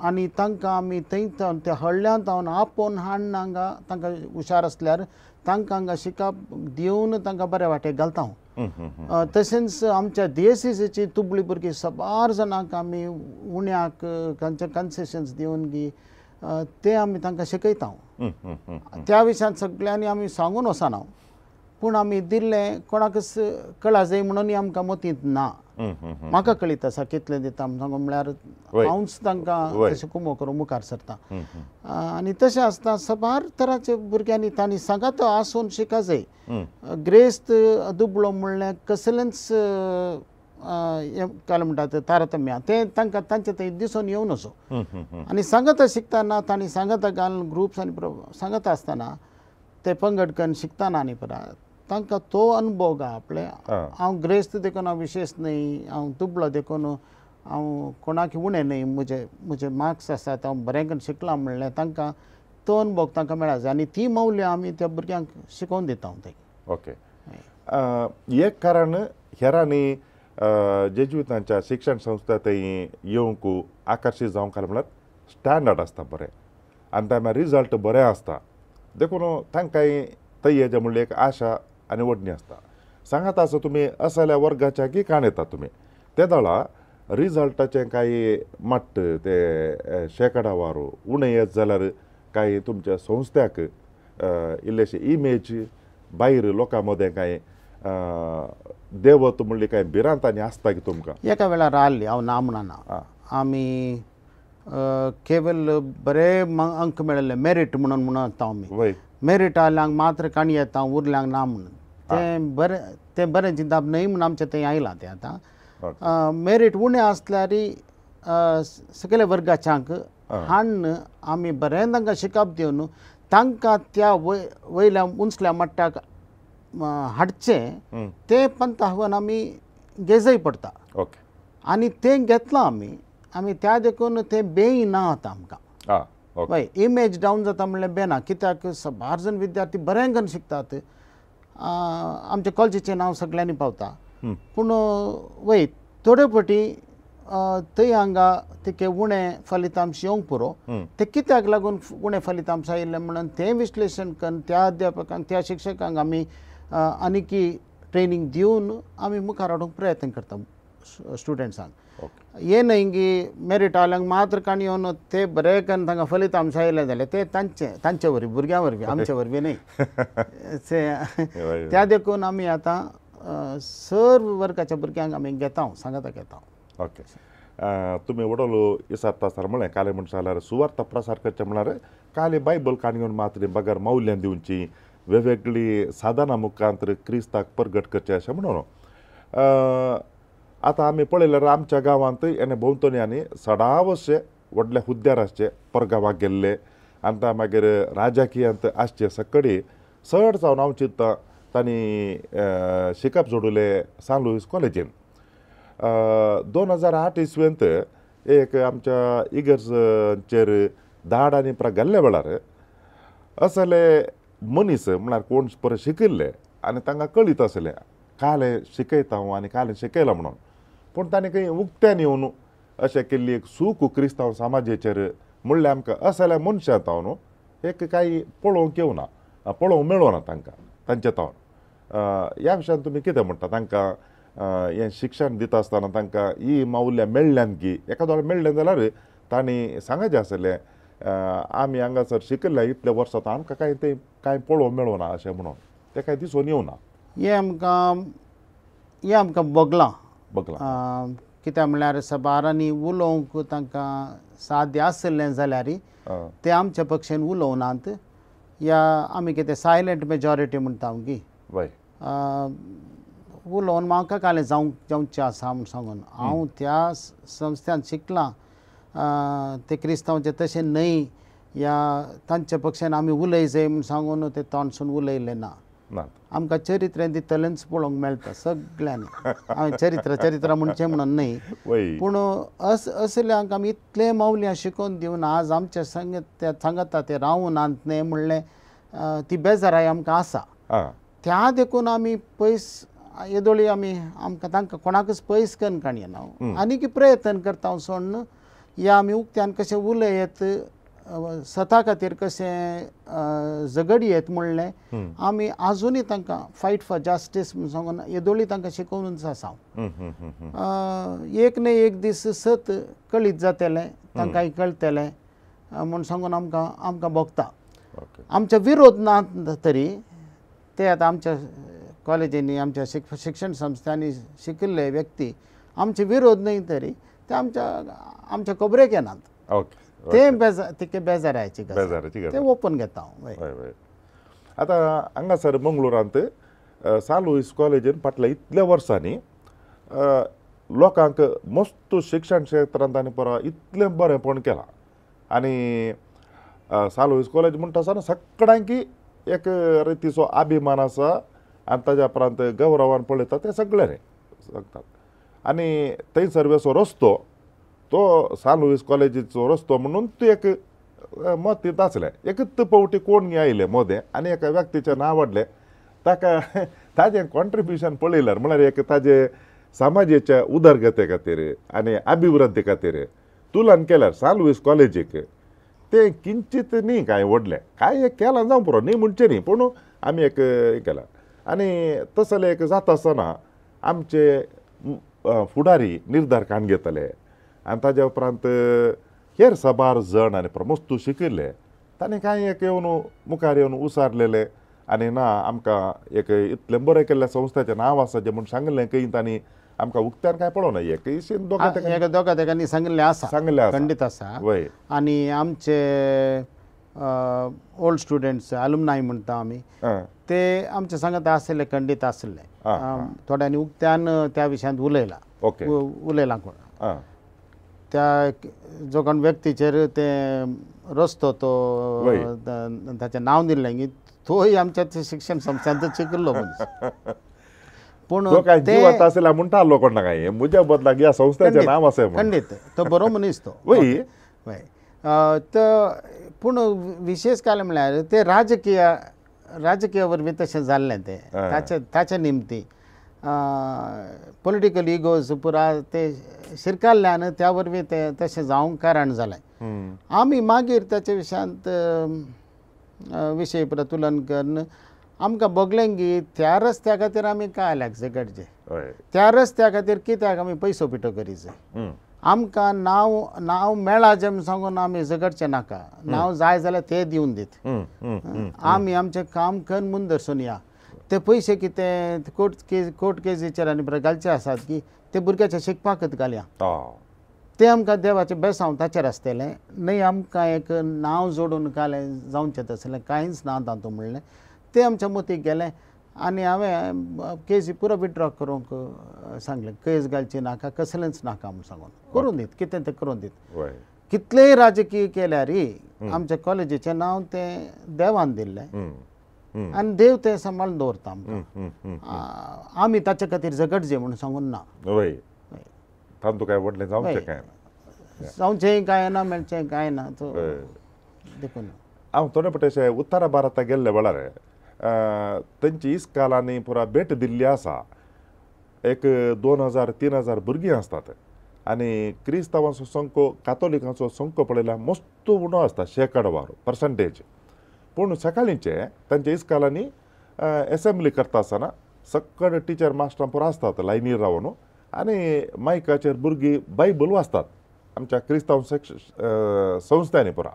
आनी तांकां आमी थंय त्या हळ्ळ्यांत हांव आपोवन हाडून हांगा तांकां हुशार आसल्यार तांकां हांगा शिकप दिवन तांकां बऱ्या वाटेक घालता हांव. तशेंच आमच्या DSCCची तुबळी भुरगीं साबार जाणांक आमी उण्याक तांचे कन्सेशन्स दिवन गी ते आमी तांकां शिकयता. त्या विशयांत सगळ्यांनी आमी सांगून वचना, पूण आमी दिल्लें कोणाकच कळा जाय म्हणून आमकां मतींत ना. म्हाका कळीत आसा कितलें दिता सांगू म्हळ्यार हांवच तांकां तशें कुमो करून मुखार सरता. आनी तशें आसता साबार तरांचे भुरग्यांनी तांणी सांगात आसून शिका जाय. ग्रेस्त दुबळो म्हणल्यार कसलेंच काय म्हणटा तें तारतम्य तें तांकां तांचे थंय दिसून येवन असो. आनी सांगाता शिकतना तांणी सांगाता घालून ग्रुप्स आनी सांगाता आसतना ते पंगड करून शिकतना आनी परत तांकां तो अनुभव गा आपले हांव ग्रेस्त देखून हांव विशेश न्हय, हांव दुबळो देखून हांव कोणाक उणें न्हय, म्हजे म्हजे मार्क्स आसात हांव बरें करून शिकलां म्हणल्यार तांकां तो अनुभव तांकां मेळा जाय आनी ती मौल्यां आमी त्या भुरग्यांक शिकोवन दिता थंय. ओके, एक कारण हेरांनी जेज्वितांच्या शिक्षण संस्था थंय येवंक आकर्शीत जावंक म्हळ्यार स्टँडर्ड आसता बरें आनी तांकां रिजल्ट बरें आसता देखून तांकांय थंय येचें म्हणल्यार एक आशा आनी ओडणी आसता. सांगात आसा तुमी असल्या वर्गाच्या की काण येतात तुमी ते दळा रिजल्टाचें कांय मट्ट ते शेंकडावार उणें येत जाल्यार कांय तुमच्या संस्थ्याक इल्लेशे इमेज भायर लोकां मदें कांय देवत म्हणली कांय भिरांत आनी आसता की तुमकां? एका वेळार आहली, हांव ना म्हणना. आमी केवल बरे अंक मेळिल्ले मेरीट म्हणून म्हणता आमी, मेरीट आयल्यांक मात्र काणी येता उरल्यांक ना म्हणून, तें बरें तें बरें चिंतप न्हय म्हूण आमचें थंय आयलां तें. आतां मेरीट उणें आसल्यार सकयल्या वर्गाच्यांक हाडून आमी बरें तांकां शिकप दिवन तांकां त्या वयल्या उंचल्या मट्टाक हाडचें तें पंत आव्हान आमी घेजय पडटा. आनी तें घेतलां आमी, आमी त्या देखून तें बेय ना आतां आमकां. हय, इमेज डावन जाता म्हणल्यार बेना, कित्याक साबार जाण विद्यार्थी बरें करून शिकतात, आमच्या कॉलेजीचें नांव सगळ्यांनी पावता. पूण वय थोडे फावटी थंय हांगा तिके उणें फलितांश येवंक पुरो, ते कित्याक लागून उणें फलितांश आयिल्लें म्हणून तें विश्लेशण करून त्या अध्यापकांक त्या शिक्षकांक आमी आनीकी ट्रेनींग दिवन आमी मुखार हाडूंक प्रयत्न करता स्टुडंट्सांक. हें न्हय की मेरीट आयल्यांक मात्र काणी येवन ते बरें करून तांकां फलितांश आयले जाल्यार ते तांचे तांचे वरवीं भुरग्यां वरवीं आमचे वरवीं न्हय. त्या देखून आमी आतां सर्व वर्गाच्या भुरग्यांक आमी घेता, सांगाता घेता. ओके, तुमी वडोलो इसारता सर म्हळें काले म्हणटा जाल्यार सुवार्थ प्रसार करचें म्हळ्यार काले बायबल काणी घेवन मात्र बगर मौल्यां दिवची, वेगवेगळी साधनां मुखांत क्रिस्ताक परगट करचें अशें म्हणून. आतां आमी पळयल्यार आमच्या गांवांत येणे भोंवतणी आनी सदांवशे व्हडले हुद्द्यार आसचे परगांवाक गेल्ले आनी मागीर राजकीयांत आसचे सकडी चड जावन हांव चिंत्ता तांणी शिकप जोडुलें सान लुईस कॉलेजीन. 2008 इसवेंत एक आमच्या इगर्जचेर धाड आनी प्रा घाल्ल्या वेळार असले मनीस म्हळ्यार कोण परत शिकिल्ले आनी तांकां कळीत आसलें कालें शिकयता हांव आनी कालें शिकयलां म्हणून, पूण तांणी खंय उक्त्यान येवन अशें केल्ली एक सूख क्रिस्तांव समाजेचेर म्हणल्यार आमकां असल्या मनशां तावन एक कांय पळोवंक येवना, पळोवंक मेळना तांकां तांचे तावन. ह्या विशयान तुमी कितें म्हणटा? तांकां हें शिक्षण दिता आसतना तांकां ही मावल्यां मेळ्ळ्यान की एखादो मेळ्ळें जाल्यार तांणी सांगाचें आसलें आमी हांगासर शिकिल्ल्या इतल्या वर्सां आमकां कांय तें कांय पळोवंक मेळना अशें म्हणून तें कांय दिसून येवना. हें आमकां हें आमकां भोगलां भोगलां कित्याक म्हणल्यार सबारांनी उलोवंक तांकां साध्य आशिल्लें जाल्यार ते आमच्या पक्षान उलोवनात या आमी कितें सायलंट मेजॉरिटी म्हणटा गी उलोवन म्हाका कालें जावंक जावचें आसा म्हूण सांगून हांव त्या संस्थ्यान शिकलां ते क्रिस्तांवचे तशें न्हय या तांच्या पक्षान आमी उलय जाय म्हूण सांगून ते तोंडसून उलयलें ना. आमकां चरित्रें तितलेंच पळोवंक मेळटा सगळ्यांनी. हांवें चरित्र चरित्र म्हणचें म्हणून न्हय, पूण असल्यांक आमी इतलें मावल्यां शिकोवन दिवन आज आमच्या संगत सांगता ते रावनात न्हय म्हणलें ती बेजाराय आमकां आसा. त्या देखून आमी पयस येदोळी आमी आमकां तांकां कोणाकच पयस करून काडयना, आनीक प्रयत्न करता सोडून या आमी उक्त्यान कशें उलयत सता खातीर कशें झगडयेत म्हणलें आमी आजुनूय तांकां फायट फॉर जस्टीस म्हूण सांगून येदोळी तांकां शिकोवनूच आसा. एक न्हय एक दीस सत कळीत जातलें, तांकांय कळटलें म्हूण सांगून आमकां आमकां भोगता. आमच्या विरोध ना तरी ते आतां आमच्या कॉलेजींनी आमच्या शिक्षण संस्थांनी शिकिल्ले व्यक्ती आमचे विरोध न्हय तरी ते आमच्या आमच्या खबरेक येनात. ते बेजार तिके बेजारायची गजाल ते ओपन घेता हांव. हय, आतां हांगासर मंगळुरांत सान लुईस कॉलेजीन फाटल्या इतल्या वर्सांनी लोकांक मस्त शिक्षण क्षेत्रांत आनी परत इतलें बरेंपण केलां आनी सान लुईस कॉलेज म्हणटा आसतना सगळ्यांकी एक रितीचो अभिमान आसा आनी ताज्या उपरांत गौरवान पळयता ते सगळ्यांनी सांगतात. आनी थंयसर असो रस्तो तो सान लुईस कॉलेजीचो रस्तो म्हणून तूं एक मत दिता आसलें. एकच पावटी कोण आयले मोदें आनी एका व्यक्तीचें नांव हाडलें ताका ताजें कॉन्ट्रिब्युशन पळयल्यार म्हळ्यार एक ताजें समाजेच्या उदरगते खातीर आनी अभिवृद्धी खातीर तुलन केल्यार सान लुईस कॉलेजीक तें किंचीत न्ही कांय व्हडलें कांय एक केलां जावं पुरो न्ही म्हणचें न्ही, पूण आमी एक केलां. आनी तसलें एक जाता आसतना आमचे फुडारी निर्धार काण घेतले आनी ताज्या उपरांत हेर साबार जण आनी प्रमस्तू शिकिल्ले तांणी कांय एक येवन मुखार येवन उसारलेले आनी ना आमकां एक इतलें बरें केल्ल्या संस्थाचें नांव आसा जें म्हूण सांगलें खंय तांणी आमकां उक्त्यान काय पळोवना एक दोगा तेकांनी सांगिल्लें आसा, सांगिल्लें आसा, खंडीत आसा. वय आनी आमचे ओल्ड स्टुडंट्स अल्युमनाय म्हणटा आमी, ते आमचे सांगत आसले, खंडीत आसले. थोड्यांनी उक्त्यान त्या विशयांत उलयलां, उलयलां कोण त्या जो कोण व्यक्तीचेर ते रस्तो तो ताचें नांव दिल्लें की तोय आमच्या शिक्षण संस्थांत शिकिल्लो मनीस. पूण म्हणटा कोण काय म्हज्या बदलाक ह्या संस्थेचें नांव आसा, खंडीत तो बरो मनीस तो. वय वय तर पूण विशेश काय म्हळ्यार ते राजकीय राजकीय वरवीं तशें जाल्लें तें ताचे ताचे निमती पॉलिटिकल इगोज पुरा ते शिरकाल्ल्यान त्या वरवीं तें तशें जावंक कारण जालें. आमी मागीर ताचे विशयांत विशय प्रतुलन करून आमकां भोगलें की त्या रस्त्या खातीर आमी काय लागचे गरजे, त्या रस्त्या खातीर कित्याक आमी पयसो पिठो करी जाय, आमकां नांव नांव मेळा जें म्हूण सांगून आमी झगडचें नाका, नांव जाय जाल्यार ते दिवन दीत, आमी आमचें काम करून मुंदरसून या. ते पयशे कितें कोर्ट केजीचेर आनी घालचे आसात की ते भुरग्याच्या शिकपाकच घालया, ते आमकां देवाचें बेसांव ताचेर आसतलें न्हय, आमकां एक नांव जोडून घालें जावचें तसलें कांयच ना तातूंत म्हणलें तें आमच्या मतीक गेलें. आनी हांवें केजी पुरो विड्रॉ करूंक सांगलें, केज घालची नाका, कसलेंच नाका म्हूण सांगून करून दीत कितें तें करून दीत. कितलेय राजकीय केल्यार आमच्या कॉलेजीचें नांव तें देवान दिल्लें आनी देव तें सांबाळून दवरता आमकां, आमी ताचे खातीर झगडचे म्हूण सांगून ना. तांतूं काय व्हडलें जावचें काय ना, जावचेंय कांय ना, मेळचें कांय ना. तो देखून हांव थोडे फावटी अशें उत्तर भारताक गेल्ले वेळार तांची इस्कालांनी पुरा भेट दिल्ली आसा. एक 2000 3000 भुरगीं आसतात आनी क्रिस्तांवांचो संको कातोलिकांचो संको पळयल्यार मस्त उणो आसता, शेंकडवार पर्संटेज. पूण सकाळींचे तांच्या इस्कालांनी एसेंब्ली करता आसतना सकळ टिचर मास्टरां पुरा आसतात लायनीर रावन आनी मायकाचेर भुरगीं बायबल वाचतात आमच्या क्रिस्तांव संस्थांनी पुरा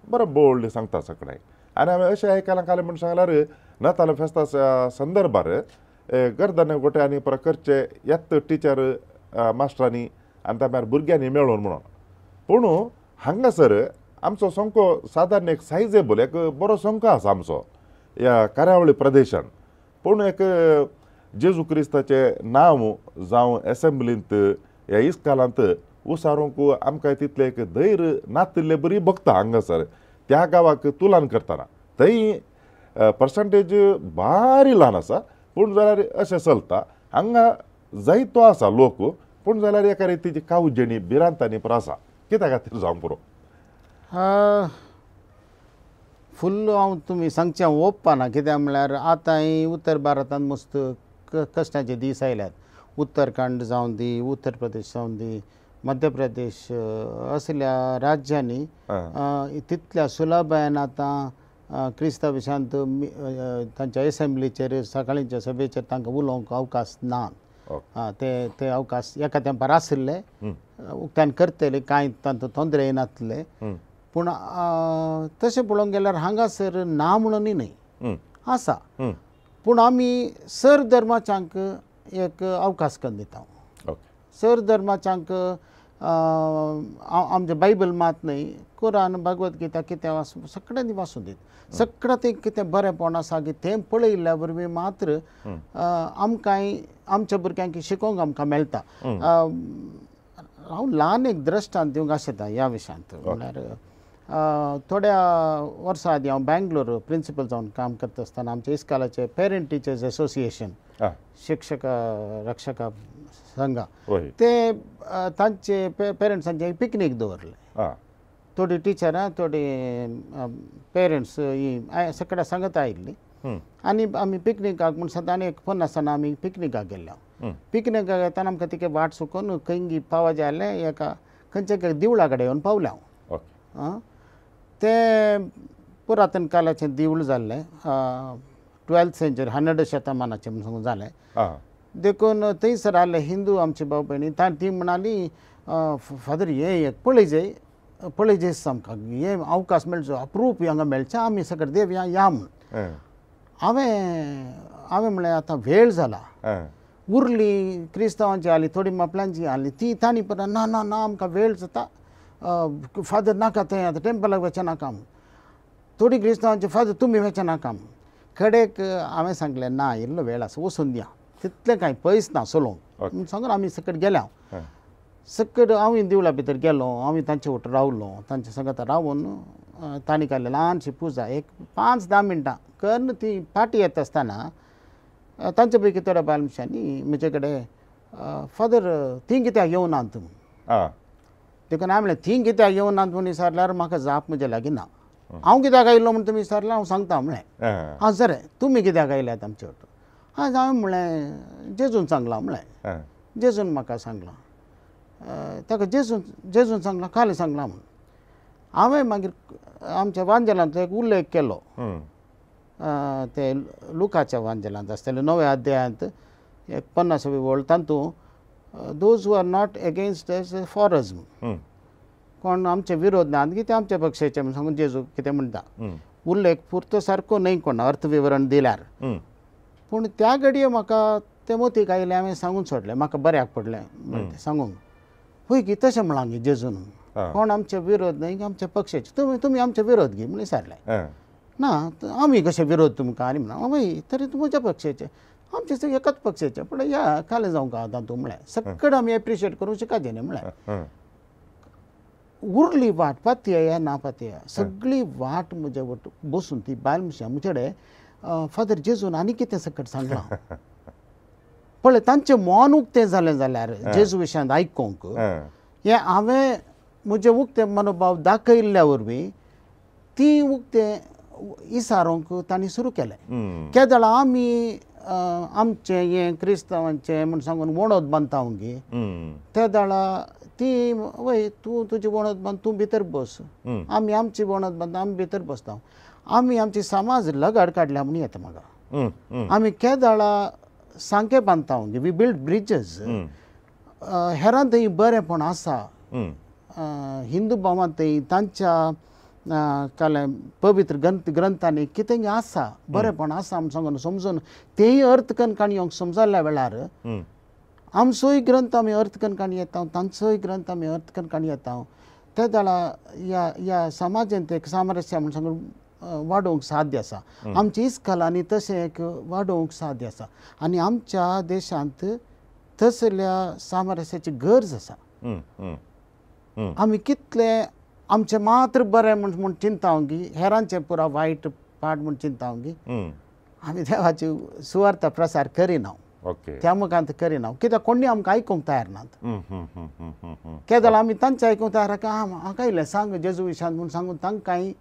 बरें बोल्ड सांगता सगळें. आनी हांवें अशें आयकलां काल म्हूण सांगल्यार नाताल फेस्ता संदर्भार गर्दन गोटे आनी पुरा करचे येत टिचर मास्टरांनी आनी त्या भायर भुरग्यांनी मेळोवन म्हणून. पूण हांगासर आमचो संको सादारण एक सायजेबल एक बरो संको आसा आमचो ह्या कार्यावळी प्रदेशान. पूण एक जेजू क्रिस्ताचें नांव जावं एसेंब्लींत ह्या इस्कालांत उसारूंक आमकां तितलें एक धैर्य नातिल्ले बरी भोगता हांगासर त्या गांवाक तुलन करतना थंय पर्संटेज भारी ल्हान आसा. पूण जाल्यार अशें चलता हांगा जायतो आसा लोक, पूण जाल्यार एका रितीची कावजेणी भिरांतांनी पुरो आसा. कित्या खातीर जावंक पुरो फुल्ल हांव तुमी सांगचें हांव ओपपाना, कित्याक म्हळ्यार आतांय उत्तर भारतांत मस्त कश्टाचे दीस आयल्यात. उत्तराखंड जावं दी, उत्तर प्रदेश जावं दी, मध्य प्रदेश असल्या राज्यांनी तितल्या सुलभायेन आतां क्रिस्तांव विशयांत तांच्या एसेंब्लीचेर सकाळींच्या सभेचेर तांकां उलोवंक अवकाश ना. ते ते अवकाश एका तेंपार आशिल्ले, उक्त्यान करतले, कांय तांतूं तोंदरे येनातले. पूण तशें पळोवंक गेल्यार हांगासर ना म्हणूनय न्हय आसा, पूण आमी सर धर्माच्यांक एक अवकाश करून दिता. सर धर्माच्यांक आमचें बायबल मात न्हय, कुरान, भगवत गीता कितें वाचूं सगळ्यांनी वाचूं दीत, सगळें तें कितें बरेंपण आसा की तें पळयिल्ल्या वरवीं मात्र आमकां आमच्या भुरग्यांक शिकोवंक आमकां मेळटा. हांव ल्हान एक दृश्टांत दिवंक आशेता ह्या विशयांत. म्हळ्यार थोड्या वर्सां आदीं हांव बेंगलोर प्रिंसिपल जावन काम करता आसतना आमच्या इस्कालाचे पेरंट टिचर्स एसोसिएशन शिक्षक रक्षका संघा ते तांचे पेरंट्सांचे पिकनीक दवरलें. थोडी टिचरां थोडी पेरंट्स ही सगळ्या सांगत आयिल्ली आनी आमी पिकनिकाक म्हूण सदां एक पन्नास आमी पिकनिकाक गेल्ले. पिकनिकाक येतना आमकां तिके वाट चुकोवन खंय पावा जालें एका खंयच्या देवळा कडेन येवन पावलें हांव. आं तें पुरातन कालाचें देवूळ जाल्लें, 12th century 12 शतमानाचें म्हूण सांगून जालें. देखून थंयसर आसले हिंदू आमचे भाव भयणी, ती म्हणाली फादर हें एक पळय पळय दिसता आमकां हें अवकाश मेळचो अप्रूप हांगा मेळचें, आमी सगळे देव या म्हूण. हांवें हांवें म्हणलें आतां वेळ जाला, उरली क्रिस्तांवांची आसली थोडी मापल्यांची आसली ती तांणी परत ना ना ना आमकां वेळ जाता फादर नाका थंय आतां टेंपलाक वचचें नाका म्हूण. थोडी क्रिस्तांवांची फादर तुमी वचचें नाका म्हूण. कडेक हांवें सांगलें ना इल्लो वेळ आसा वचून दिया तितलें कांय पयस ना चलोवंक म्हूण सांगून आमी सकट गेले. हांव सकट हांवूय देवळा भितर गेलो, हांवूय तांचे वटेन रावलो, तांचे संगत रावून तांणी काडली ल्हानशी पुजा एक 5-10 मिनटां करून ती फाटी येता आसतना तांचे पैकी थोड्या बायल मनशांनी म्हजे कडेन फादर ती कित्याक येवनात म्हूण. देखून हांवें म्हणलें ती कित्याक येवनात म्हूण विचारल्यार म्हाका जाप म्हजे लागीं ना. हांव कित्याक आयलो म्हूण तुमी विचारल्यार हांव सांगता म्हणलें. हां सर तुमी कित्याक आयल्यात आमचे वटेन? हां हांवें म्हणलें जेजून सांगलां म्हणलें, जेजून म्हाका सांगलां, ताका जेजून जेजून सांगलां काल सांगलां म्हूण. हांवें मागीर आमच्या वांजेलांतलो एक उल्लेख केलो, ते लुकाच्या वांजेलांत आसतले 9व्या अध्यायांत एक 50वी वळ, तातूंत those who are not against us for us म्हूण, कोण आमचे विरोध ना की ते आमच्या पक्षाचे म्हूण सांगून जेजू कितें म्हणटा. उल्लेख पुरतो सारको न्हय कोण अर्थ विवरण दिल्यार, पूण त्या घडये म्हाका ते मोतीक आयलें, हांवें सांगून सोडलें, म्हाका बऱ्याक पडलें सांगूंक. पळय की तशें म्हळां गे जेजून, कोण आमचे विरोध न्हय आमच्या पक्षाचे, तुमी तुमी आमचे विरोध घे म्हणून विचारलें. ना आमी कशे विरोध तुमकां आनी म्हणा वय तरी तुमच्या पक्षाचे आमचे एकाच पक्षाचे पूण या कालें जावंक आतां तूं म्हळें सगळें आमी एप्रिशिएट करूंक शिकाचे न्ही म्हळें. उरली वाट पातया ना पातया सगळी वाट म्हजे वट बसून ती बायल मनशां म्हजे कडेन फादर जेजून आनी कितें सकट सांगलां पळय तांचें मन उक्तें जालें जाल्यार जेजू विशयांत आयकूंक हें हांवें म्हजें उक्तें मनोभाव दाखयल्ल्या वरवीं ती उक्तें इसारोंक तांणी सुरू केलें. केदळा आमी आमचें हें क्रिस्तांवांचें म्हूण सांगून वणत बांदता गे ते दाळा ती वय तूं तुजी वणत बांद तूं भितर बस, आमी आमची वणत बांदता आमी भितर बसता, आमी आमची समाज लगाड काडल्या म्हूण येता म्हाका. आमी केदळा सांके बांदता गे, we build bridges, हेरां थंय बरेंपण आसा, हिंदू भावां थंय तांच्या काले पवित्र ग्रंथांनी कितें आसा बरेंपण आसा म्हूण सांगून समजून तेय अर्थ कन्न काणयोंक समजल्या वेळार आमचोय ग्रंथ आमी अर्थ कन्न काणी येता, तांचोय ग्रंथ आमी अर्थ कन्न काणी येता, ते दाळा ह्या ह्या समाजांत एक सामरस्य म्हूण सांगून वाडोवंक साध्य आसा. आमची इस्कलांनी तशें एक वाडोवंक साध्य आसा आनी आमच्या देशांत तसल्या सामरस्याची गरज आसा. आमी कितले आमचें मात्र बरें म्हूण म्हूण चिंता गी हेरांचें पुरा वायट पाड म्हूण चिंता गी आमी देवाची सुवार्थ प्रसार करिना, त्या मुखांत करिना, कित्याक कोणी आमकां आयकूंक तयार नात. केदळ आमी तांचें आयकूंक तयार आहा, हांगा इल्लें सांग जेजू विशांत म्हूण सांगून तांकांय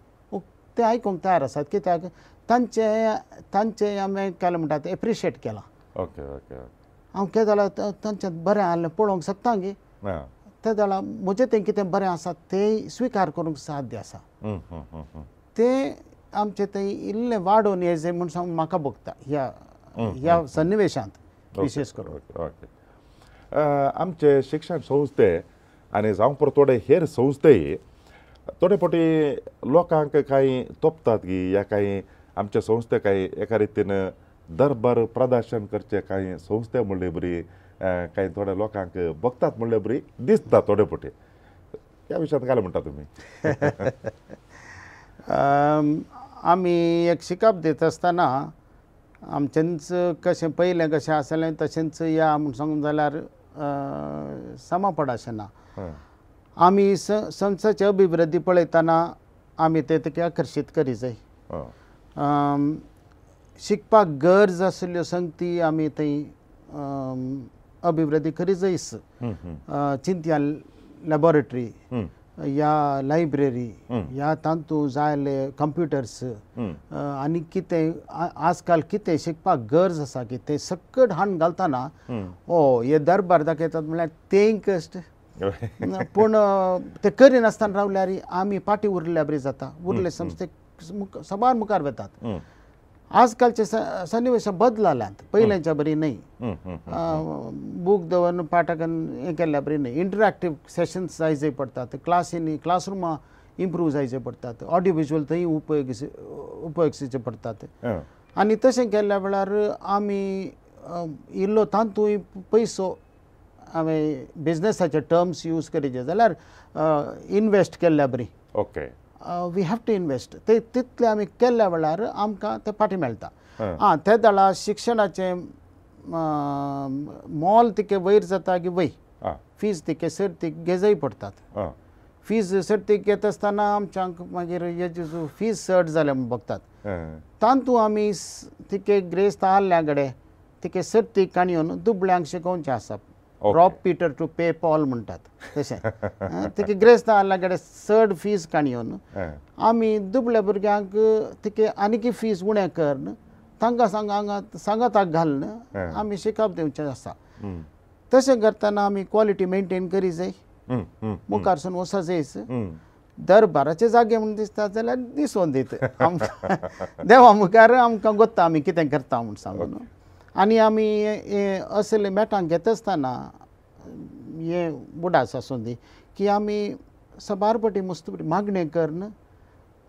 ते आयकूंक तयार आसात, कित्याक तांचें तांचें आमी केलें म्हणटा तें एप्रिशिएट केलां. हांव केदळ तांचें बरें आहलें पळोवंक शकता गे, ते जाल्यार म्हजें तें कितें बरें आसा तें स्विकार करूंक साध्य आसा, तें आमचें थंय इल्लें वाडोवन येवचें म्हूण सांगून म्हाका भोगता ह्या ह्या सन्निवेशांत विशेश करून. ओके, आमचे शिक्षण संस्थे आनी जावं परत थोडे हेर संस्थेय थोडे फावटी लोकांक कांय तोपतात की ह्या कांय आमचे संस्थे कांय एका रितीन दरबार प्रदर्शन करचे कांय संस्थे म्हणले बरी कांय थोड्या लोकांक बघतात म्हणले बरी दिसता थोडे फावटी, ह्या विशयांत काय म्हणटा तुमी? आमी एक शिकप दिता आसतना आमचेंच कशें पयलें कशें आसलें तशेंच या म्हूण सांगून जाल्यार समा पड अशें ना. आमी संस्थेची अभिवृद्धी पळयतना आमी ते तेका आकर्शीत करी जाय. शिकपाक गरज आशिल्ल्यो संगती आमी थंय अभिवृद्धी करी जायस, चिंत्या लॅबोरेटरी या लायब्ररी या तातूंत जाय कंप्युटर्स आनी कितें आजकाल कितें शिकपाक गरज आसा की तें सकट हाडून घालतना ओ हे दरबार दाखयतात म्हणल्यार तेंय कश्ट, पूण ते करिनासतना रावल्यार आमी फाटीं उरल्या बरी जाता, उरले संस्थे साबार मुखार वतात. आजकालचे सन्निवेश बदलाल्यात पयल्यांच्या बरी न्हय, बूक दवरून पाठाकन हें केल्ल्या बरी न्हय, इंटराक्टीव सेशन्स जायचे पडटात, क्लासींनी क्लासरुमां इम्प्रूव जायचे पडटात, ऑडियो विज्युअल थंय उपयोग उपयोगाचे पडटात. आनी तशें केल्ल्या वेळार आमी इल्लो तातूंत पयसो हांवें बिजनसाचे टर्म्स यूज करीचे जाल्यार इनवेस्ट केल्ल्या बरी. Okay, we have to invest. ते तितले आमी केल्ल्या वेळार आमकां ते फाटीं मेळटा. आं, ते वेळार शिक्षणाचें मोल तिके वयर जाता की वय, फीज तिके सर्तीक घेजय पडटात. फीज सर्तीक घेता आसतना आमच्यांक मागीर हेजी फीज चड जाल्या म्हूण बगतात. तातूंत आमी तिके ग्रेस्त आहल्या कडेन तिके सर्तीक काणयेवन दुबळ्यांक शिकोवचें आसा. Rob Peter to pay Paul म्हणटात तशें. तिके ग्रेस्त आहल्या कडेन चड फीज काणयेवन आमी दुबळ्या भुरग्यांक तिके आनीकी फीज उणें करून तांकां सांगा सांगाताक घालून आमी शिकप दिवचें आसा. तशें करतना आमी क्वॉलिटी मेनटेन करी जाय, मुखारसून वचो जायच. दरबाराचे जागे म्हूण दिसता जाल्यार दिसून दित आमकां देवा मुखार आमकां गोत्ता आमी कितें करता म्हूण सांगून. आनी आमी असले मेटांक घेता आसतना हे बुडास आसूं दी की आमी सबार पटी मुस्त मागणें करून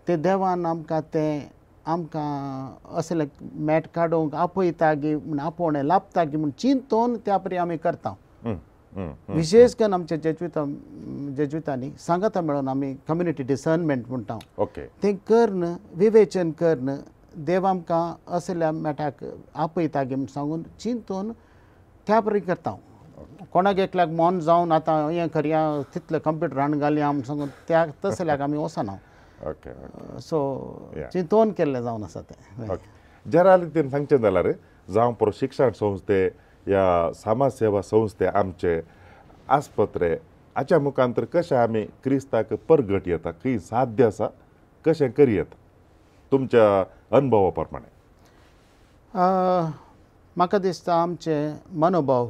ते देवान आमकां तें आमकां असले मॅट काडूंक आपयता गी म्हूण आपोवणें लाबता गी म्हूण चिंतून त्या परी आमी करता. विशेश करून आमच्या जेज्वितांनी सांगाता मेळून आमी कम्युनिटी डिसर्नमेंट म्हणटा तें करून विवेचन करून देव आमकां असल्या मॅटाक आपयता गी म्हूण सांगून चिंतून त्या परी करता. कोणाक एकल्याक मन जावन आतां हें करया तितलें कंप्युटर हाडून घालया म्हूण सांगून त्या तसल्याक आमी वचना. ओके, सो चिंतून केल्लें जावन आसा तें. ओके, जरा रितीन सांगचें जाल्यार जावं पुरो शिक्षण संस्थे या समाज सेवा संस्थे आमचे आस्पत्रे हाच्या मुखांतर कशें आमी क्रिस्ताक परगट येता, खंय साध्य आसा, कशें करी येता तुमच्या अनुभवा प्रमाणे? म्हाका दिसता आमचे मनोभाव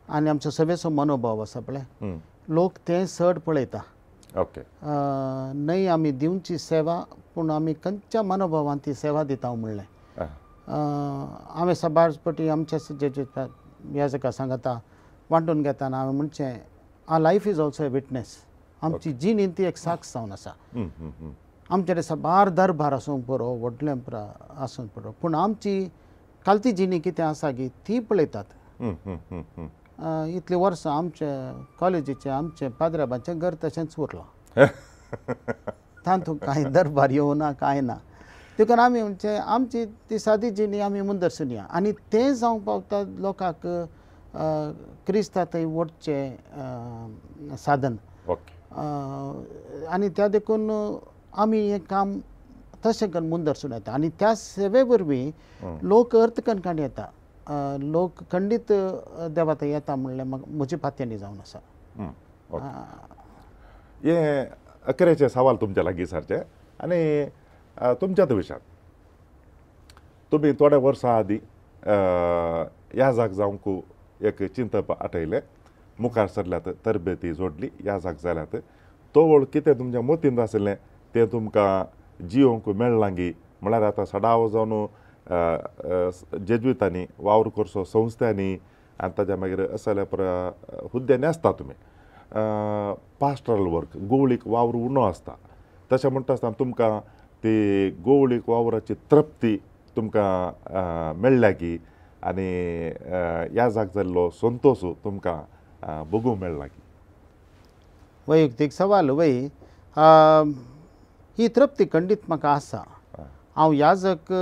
आनी आमचो सगळेचो मनोभाव आसा पळय, लोक तें चड पळयता. ओके, न्हय आमी दिवची सेवा पूण आमी खंयच्या मनोभावान ती सेवा दिता म्हणलें. हांवें सबार पटी आमच्या जेज्विता याजका सांगता वांटून घेताना हांवें म्हणचें our life is also a witness. आमची जिणी ती एक साक्ष जावन आसा. आमचे साबार दरबार आसूंक पुरो, व्हडलें आसूंक पुरो, पूण आमची कालती जिणी कितें आसा गी ती पळयतात. इतलीं वर्सां आमचे कॉलेजीचें आमचें पाद्राबाचें घर तशेंच उरलां, तातूंत कांय दरबार येवना कांय ना. देखून आमी म्हणचे आमची ती सादी जिणी आमी मुंदरसुनया आनी तें जावंक पावता लोकांक क्रिस्ता थंय वचचें साधन. आनी त्या देखून आमी हें काम तशें करून मुंदरसून येता आनी त्या सेवे वरवीं लोक अर्थ कणकाणी येता, लोक खंडीत देवा थंय येता म्हणलें म्हजी पातयेणी जावन आसा. हें अकरेचें सवाल तुमच्या लागीं सारचें आनी तुमच्याच विशयान तुमी थोड्या वर्सां आदीं याजाक जावंक एक चिंतप आठयलें, मुखार सरल्यात, तरबेती जोडली, याजाक जाल्यात, तवळ कितें तुमच्या मतींत आशिल्लें तें तुमकां जियोंक मेळ्ळां गी? म्हळ्यार आतां सदांव जावन जेज्वितांनी वावर करचो संस्थांनी आनी ताच्या मागीर असल्या पर हुद्द्यांनी आसता तुमी पास्टरल वर्क गोवळीक वावर उणो आसता, तशें म्हणटा आसतना तुमकां ती गोवळीक वावराची तृप्ती तुमकां मेळ्ळ्या की आनी याजाक जाल्लो संतोश तुमकां भोगूंक मेळ्ळा की? वैयक्तीक सवाल वय, ही तृप्ती खंडीत म्हाका आसा. हांव याजक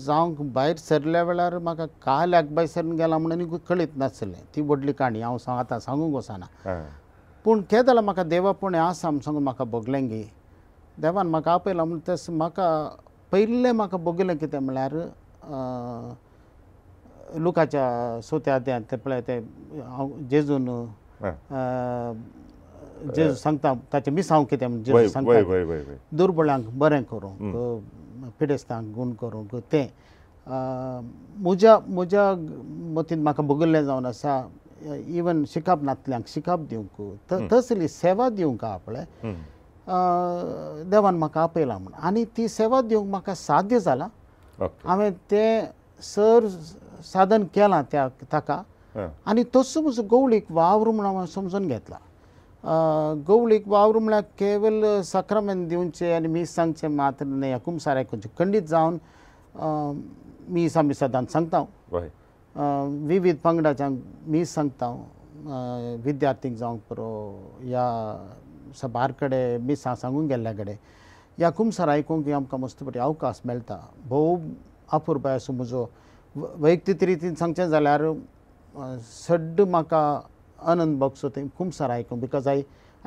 जावंक भायर सरल्या वेळार म्हाका काल्याक भायर सरून गेला म्हणून कळीत नासलें, ती व्हडली काणी हांव आतां सांगूंक वचना. पूण केदळा म्हाका देवापण आसा म्हूण सांगून म्हाका भोगलें गी, देवान म्हाका आपयला म्हूण तशें म्हाका पयलें म्हाका भोगलें कितें म्हळ्यार लुकाच्या चवथ्या अध्यायांत तें पळय तें हांव जेजून जेजू सांगता ताचें मिसांव कितें म्हूण जेजू सांगता, दुर्बळांक बरें करूंक, पिडेस्तांक गूण करूंक. तें म्हज्या म्हज्या मतींत म्हाका भोगिल्लें जावन आसा. इवन शिकप नातल्यांक शिकप दिवंक, तसली सेवा दिवंक आहा पळय देवान म्हाका आपयला म्हूण, आनी ती सेवा दिवंक म्हाका साध्य जालां. हांवें तें सर साधन केलां त्या ताका, आनी तसो म्हजो गवळीक वावर म्हूण हांवें समजून घेतला. गवळीक वावर म्हळ्यार केवल साक्रामेंत दिवचें आनी मीस सांगचें मात्र न्हय, कुमसार आयकुचें खंडीत जावन मीस आमी सदांच सांगता. विविध पंगडाच्यांक मीस सांगता विद्यार्थींक जावंक पुरो ह्या सबार कडेन मिसां सांगूंक गेल्ल्या कडेन ह्या कुमसार आयकूंक आमकां मस्त बरी अवकाश मेळटा. भोव अपुरबाय असो म्हजो वैयक्तीक रितीन सांगचें जाल्यार सड्ड म्हाका आनंद भोगसो तें कुमसार आयकूंक because I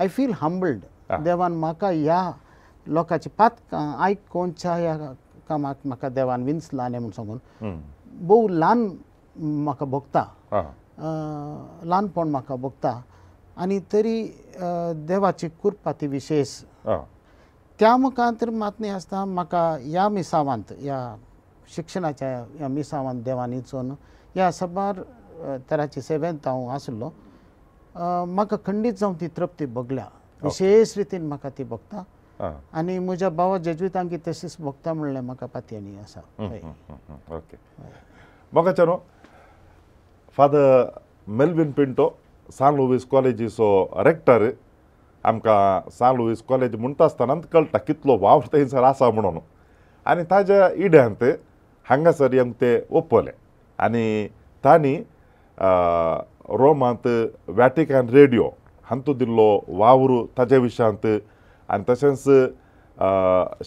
feel humbled. देवान म्हाका ह्या लोकांची पातकां आयकोनच्या ह्या कामाक म्हाका देवान विंचला न्ही म्हूण सांगून भोव ल्हान म्हाका भोगता, ल्हानपण म्हाका भोगता आनी तरी देवाची कृपा ती विशेश त्या मुखार मात न्ही आसता म्हाका ह्या मिसावांत ह्या शिक्षणाच्या ह्या मिसावांत देवान विचून ह्या सबार तराचे सेवेंत हांव आसलो म्हाका खंडीत जावन ती तृप्ती भोगल्या, विशेश रितीन म्हाका ती भोगता आनी म्हज्या भावा जेज्वितांकी तशीच भोगता म्हणलें म्हाका पातयेणी आसा. ओके मोगाच्यानो, फादर मेल्विन पिंटो सान लुईस कॉलेजीचो रेक्टर आमकां सान लुईस कॉलेज म्हणटा आसतना कळटा कितलो वावर थंयसर आसा म्हणून आनी ताज्या इड्यांत हांगासर येवंक ते ओपले आनी तांणी रोमांत वॅटिकन रेडियो हांतू दिल्लो वावर ताज्या विशयांत आनी तशेंच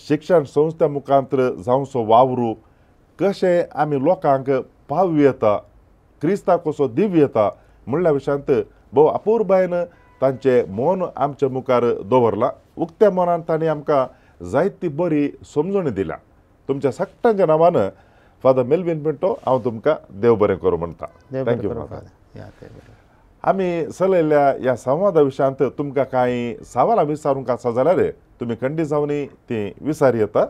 शिक्षण संस्था मुखांत जावचो वावर कशें आमी लोकांक पावू येता, क्रिस्ताक कसो दिवं येता म्हणल्या विशयांत भोव अपुरबायेन तांचें मन आमच्या मुखार दवरलां. उक्त्या मनान तांणी आमकां जायती बरी समजणी दिल्या. तुमच्या सगळ्यांच्या नांवान फादर मेल्विन पिंटो हांव तुमकां देव बरें करूं म्हणटा. Thank you father. आमी चलयल्ल्या ह्या संवादा विशयांत तुमकां कांय सवालां विचारूंक आसा जाल्यार तुमी खंडीत जावन ती विचार येता.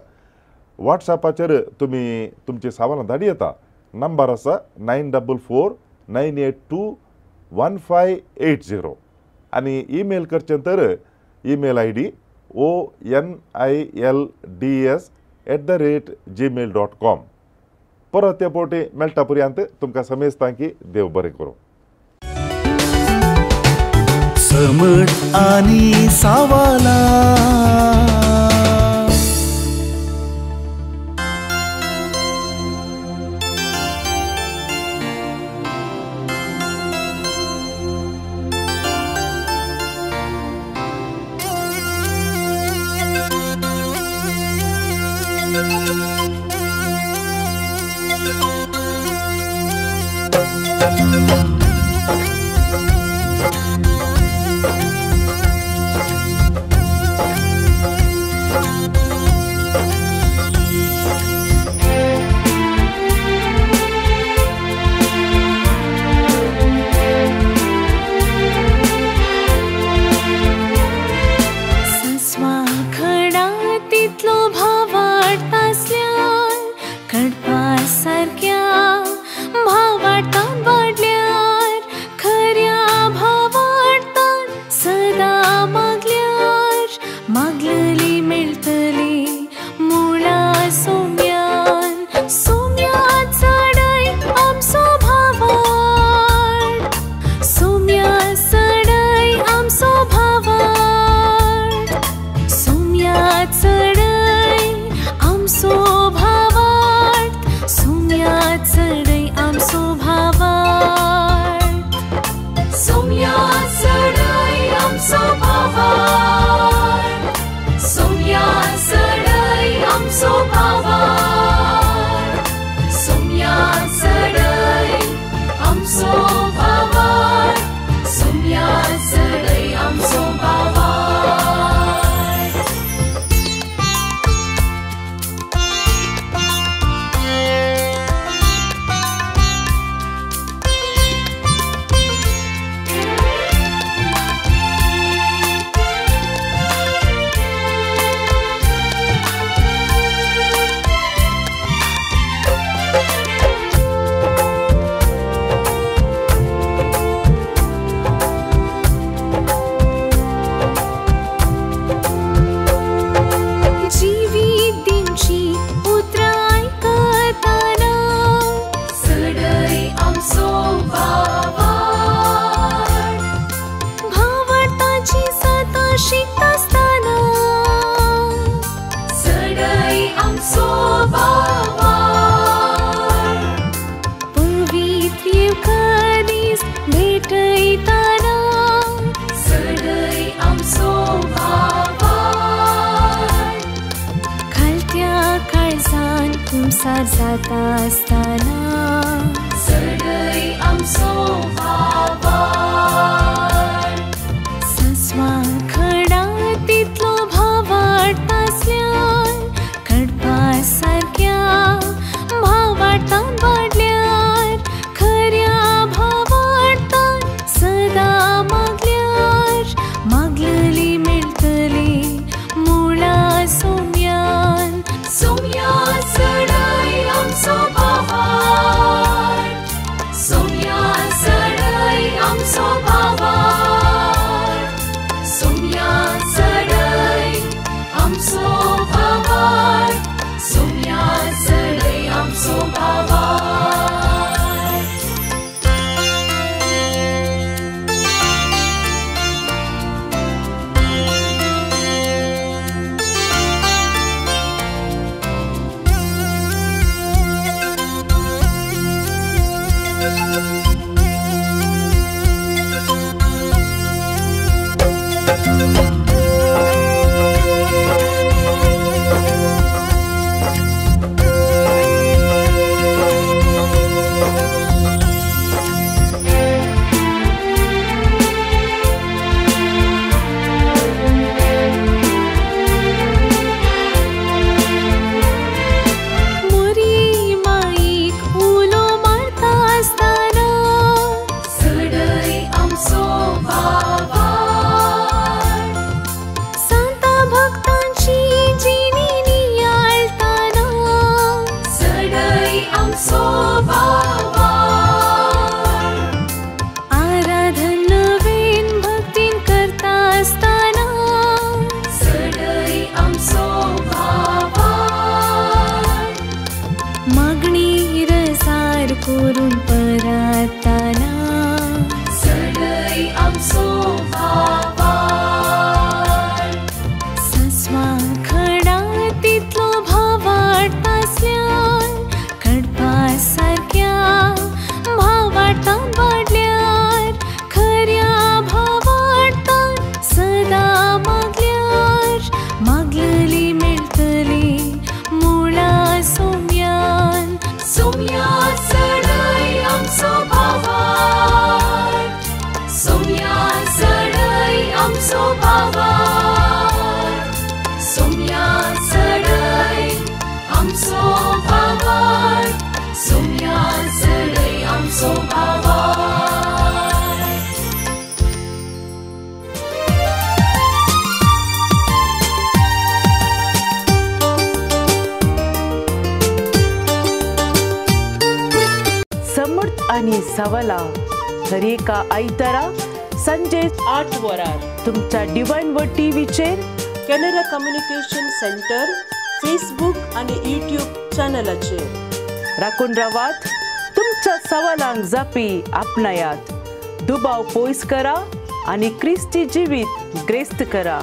वॉट्सॅपाचेर तुमी तुमची सवालां धाडी येता. नंबर आसा 9449821580 आनी ईमेल करचें तर ईमेल I D onilds@gmail.com. परत ते फावटी मेळटा पर्यंत तुमकां समेस्तांक देव बरें करूं. समट आनी सावाला. संवसार जाता आसतना चडय आमचो भावार्थ. सस्वा खडा तितलो भावार्थ आसल्यार कडपा सारक्या भावार्थान वाडल्यार खऱ्या भावार्थान सदां मागल्यार मागलेली मेळटली मुळा सोम्यान. सोम्या चडय आमचो भावार्थ, सोम्या चडय आमचो भावार्थ, सोम्या चडय आमचो भावार्थ, सोम्या चडय आमचो भावार्थ. मोरी माईक उलो मारता आसतना चडय आमचो भावार्थ. सांता भक्तांची जिणी नियाळताना चडय आमचो भावार्थ. आराधन नवीन भक्तीन करता आसतना चडय आमचो भावार्थ. मागणी रसार करून परताना चडय आमचो भावार्थ. सस्वा खडा तितलो भावार्थ आसल्यार कडपा सारक्या भावार्थान वाडल्यार खऱ्या भावार्थान सदां मागल्यार मागलेली मेळटली मुळा सोम्यान. सोम्या चडय आमचो भावार्थ, सोम्या चडय आमचो भावार्थ, सोम्या चडय आमचो भावार्थ, सोम्या चडय आमचो भावार्थ. समर्थ आणि सवला दरेका आयतारा संजे 8 वरार तुमच्या डिवायन व टीव्हीचेर कॅनरा कम्युनिकेशन सेंटर फेसबुक आणि यूट्यूब चॅनलाचेर राखून रावात. तुमच्या सवालांक जापी आपणायात, दुबाव पयस करा आणि क्रिस्ती जिवीत ग्रेस्त करा.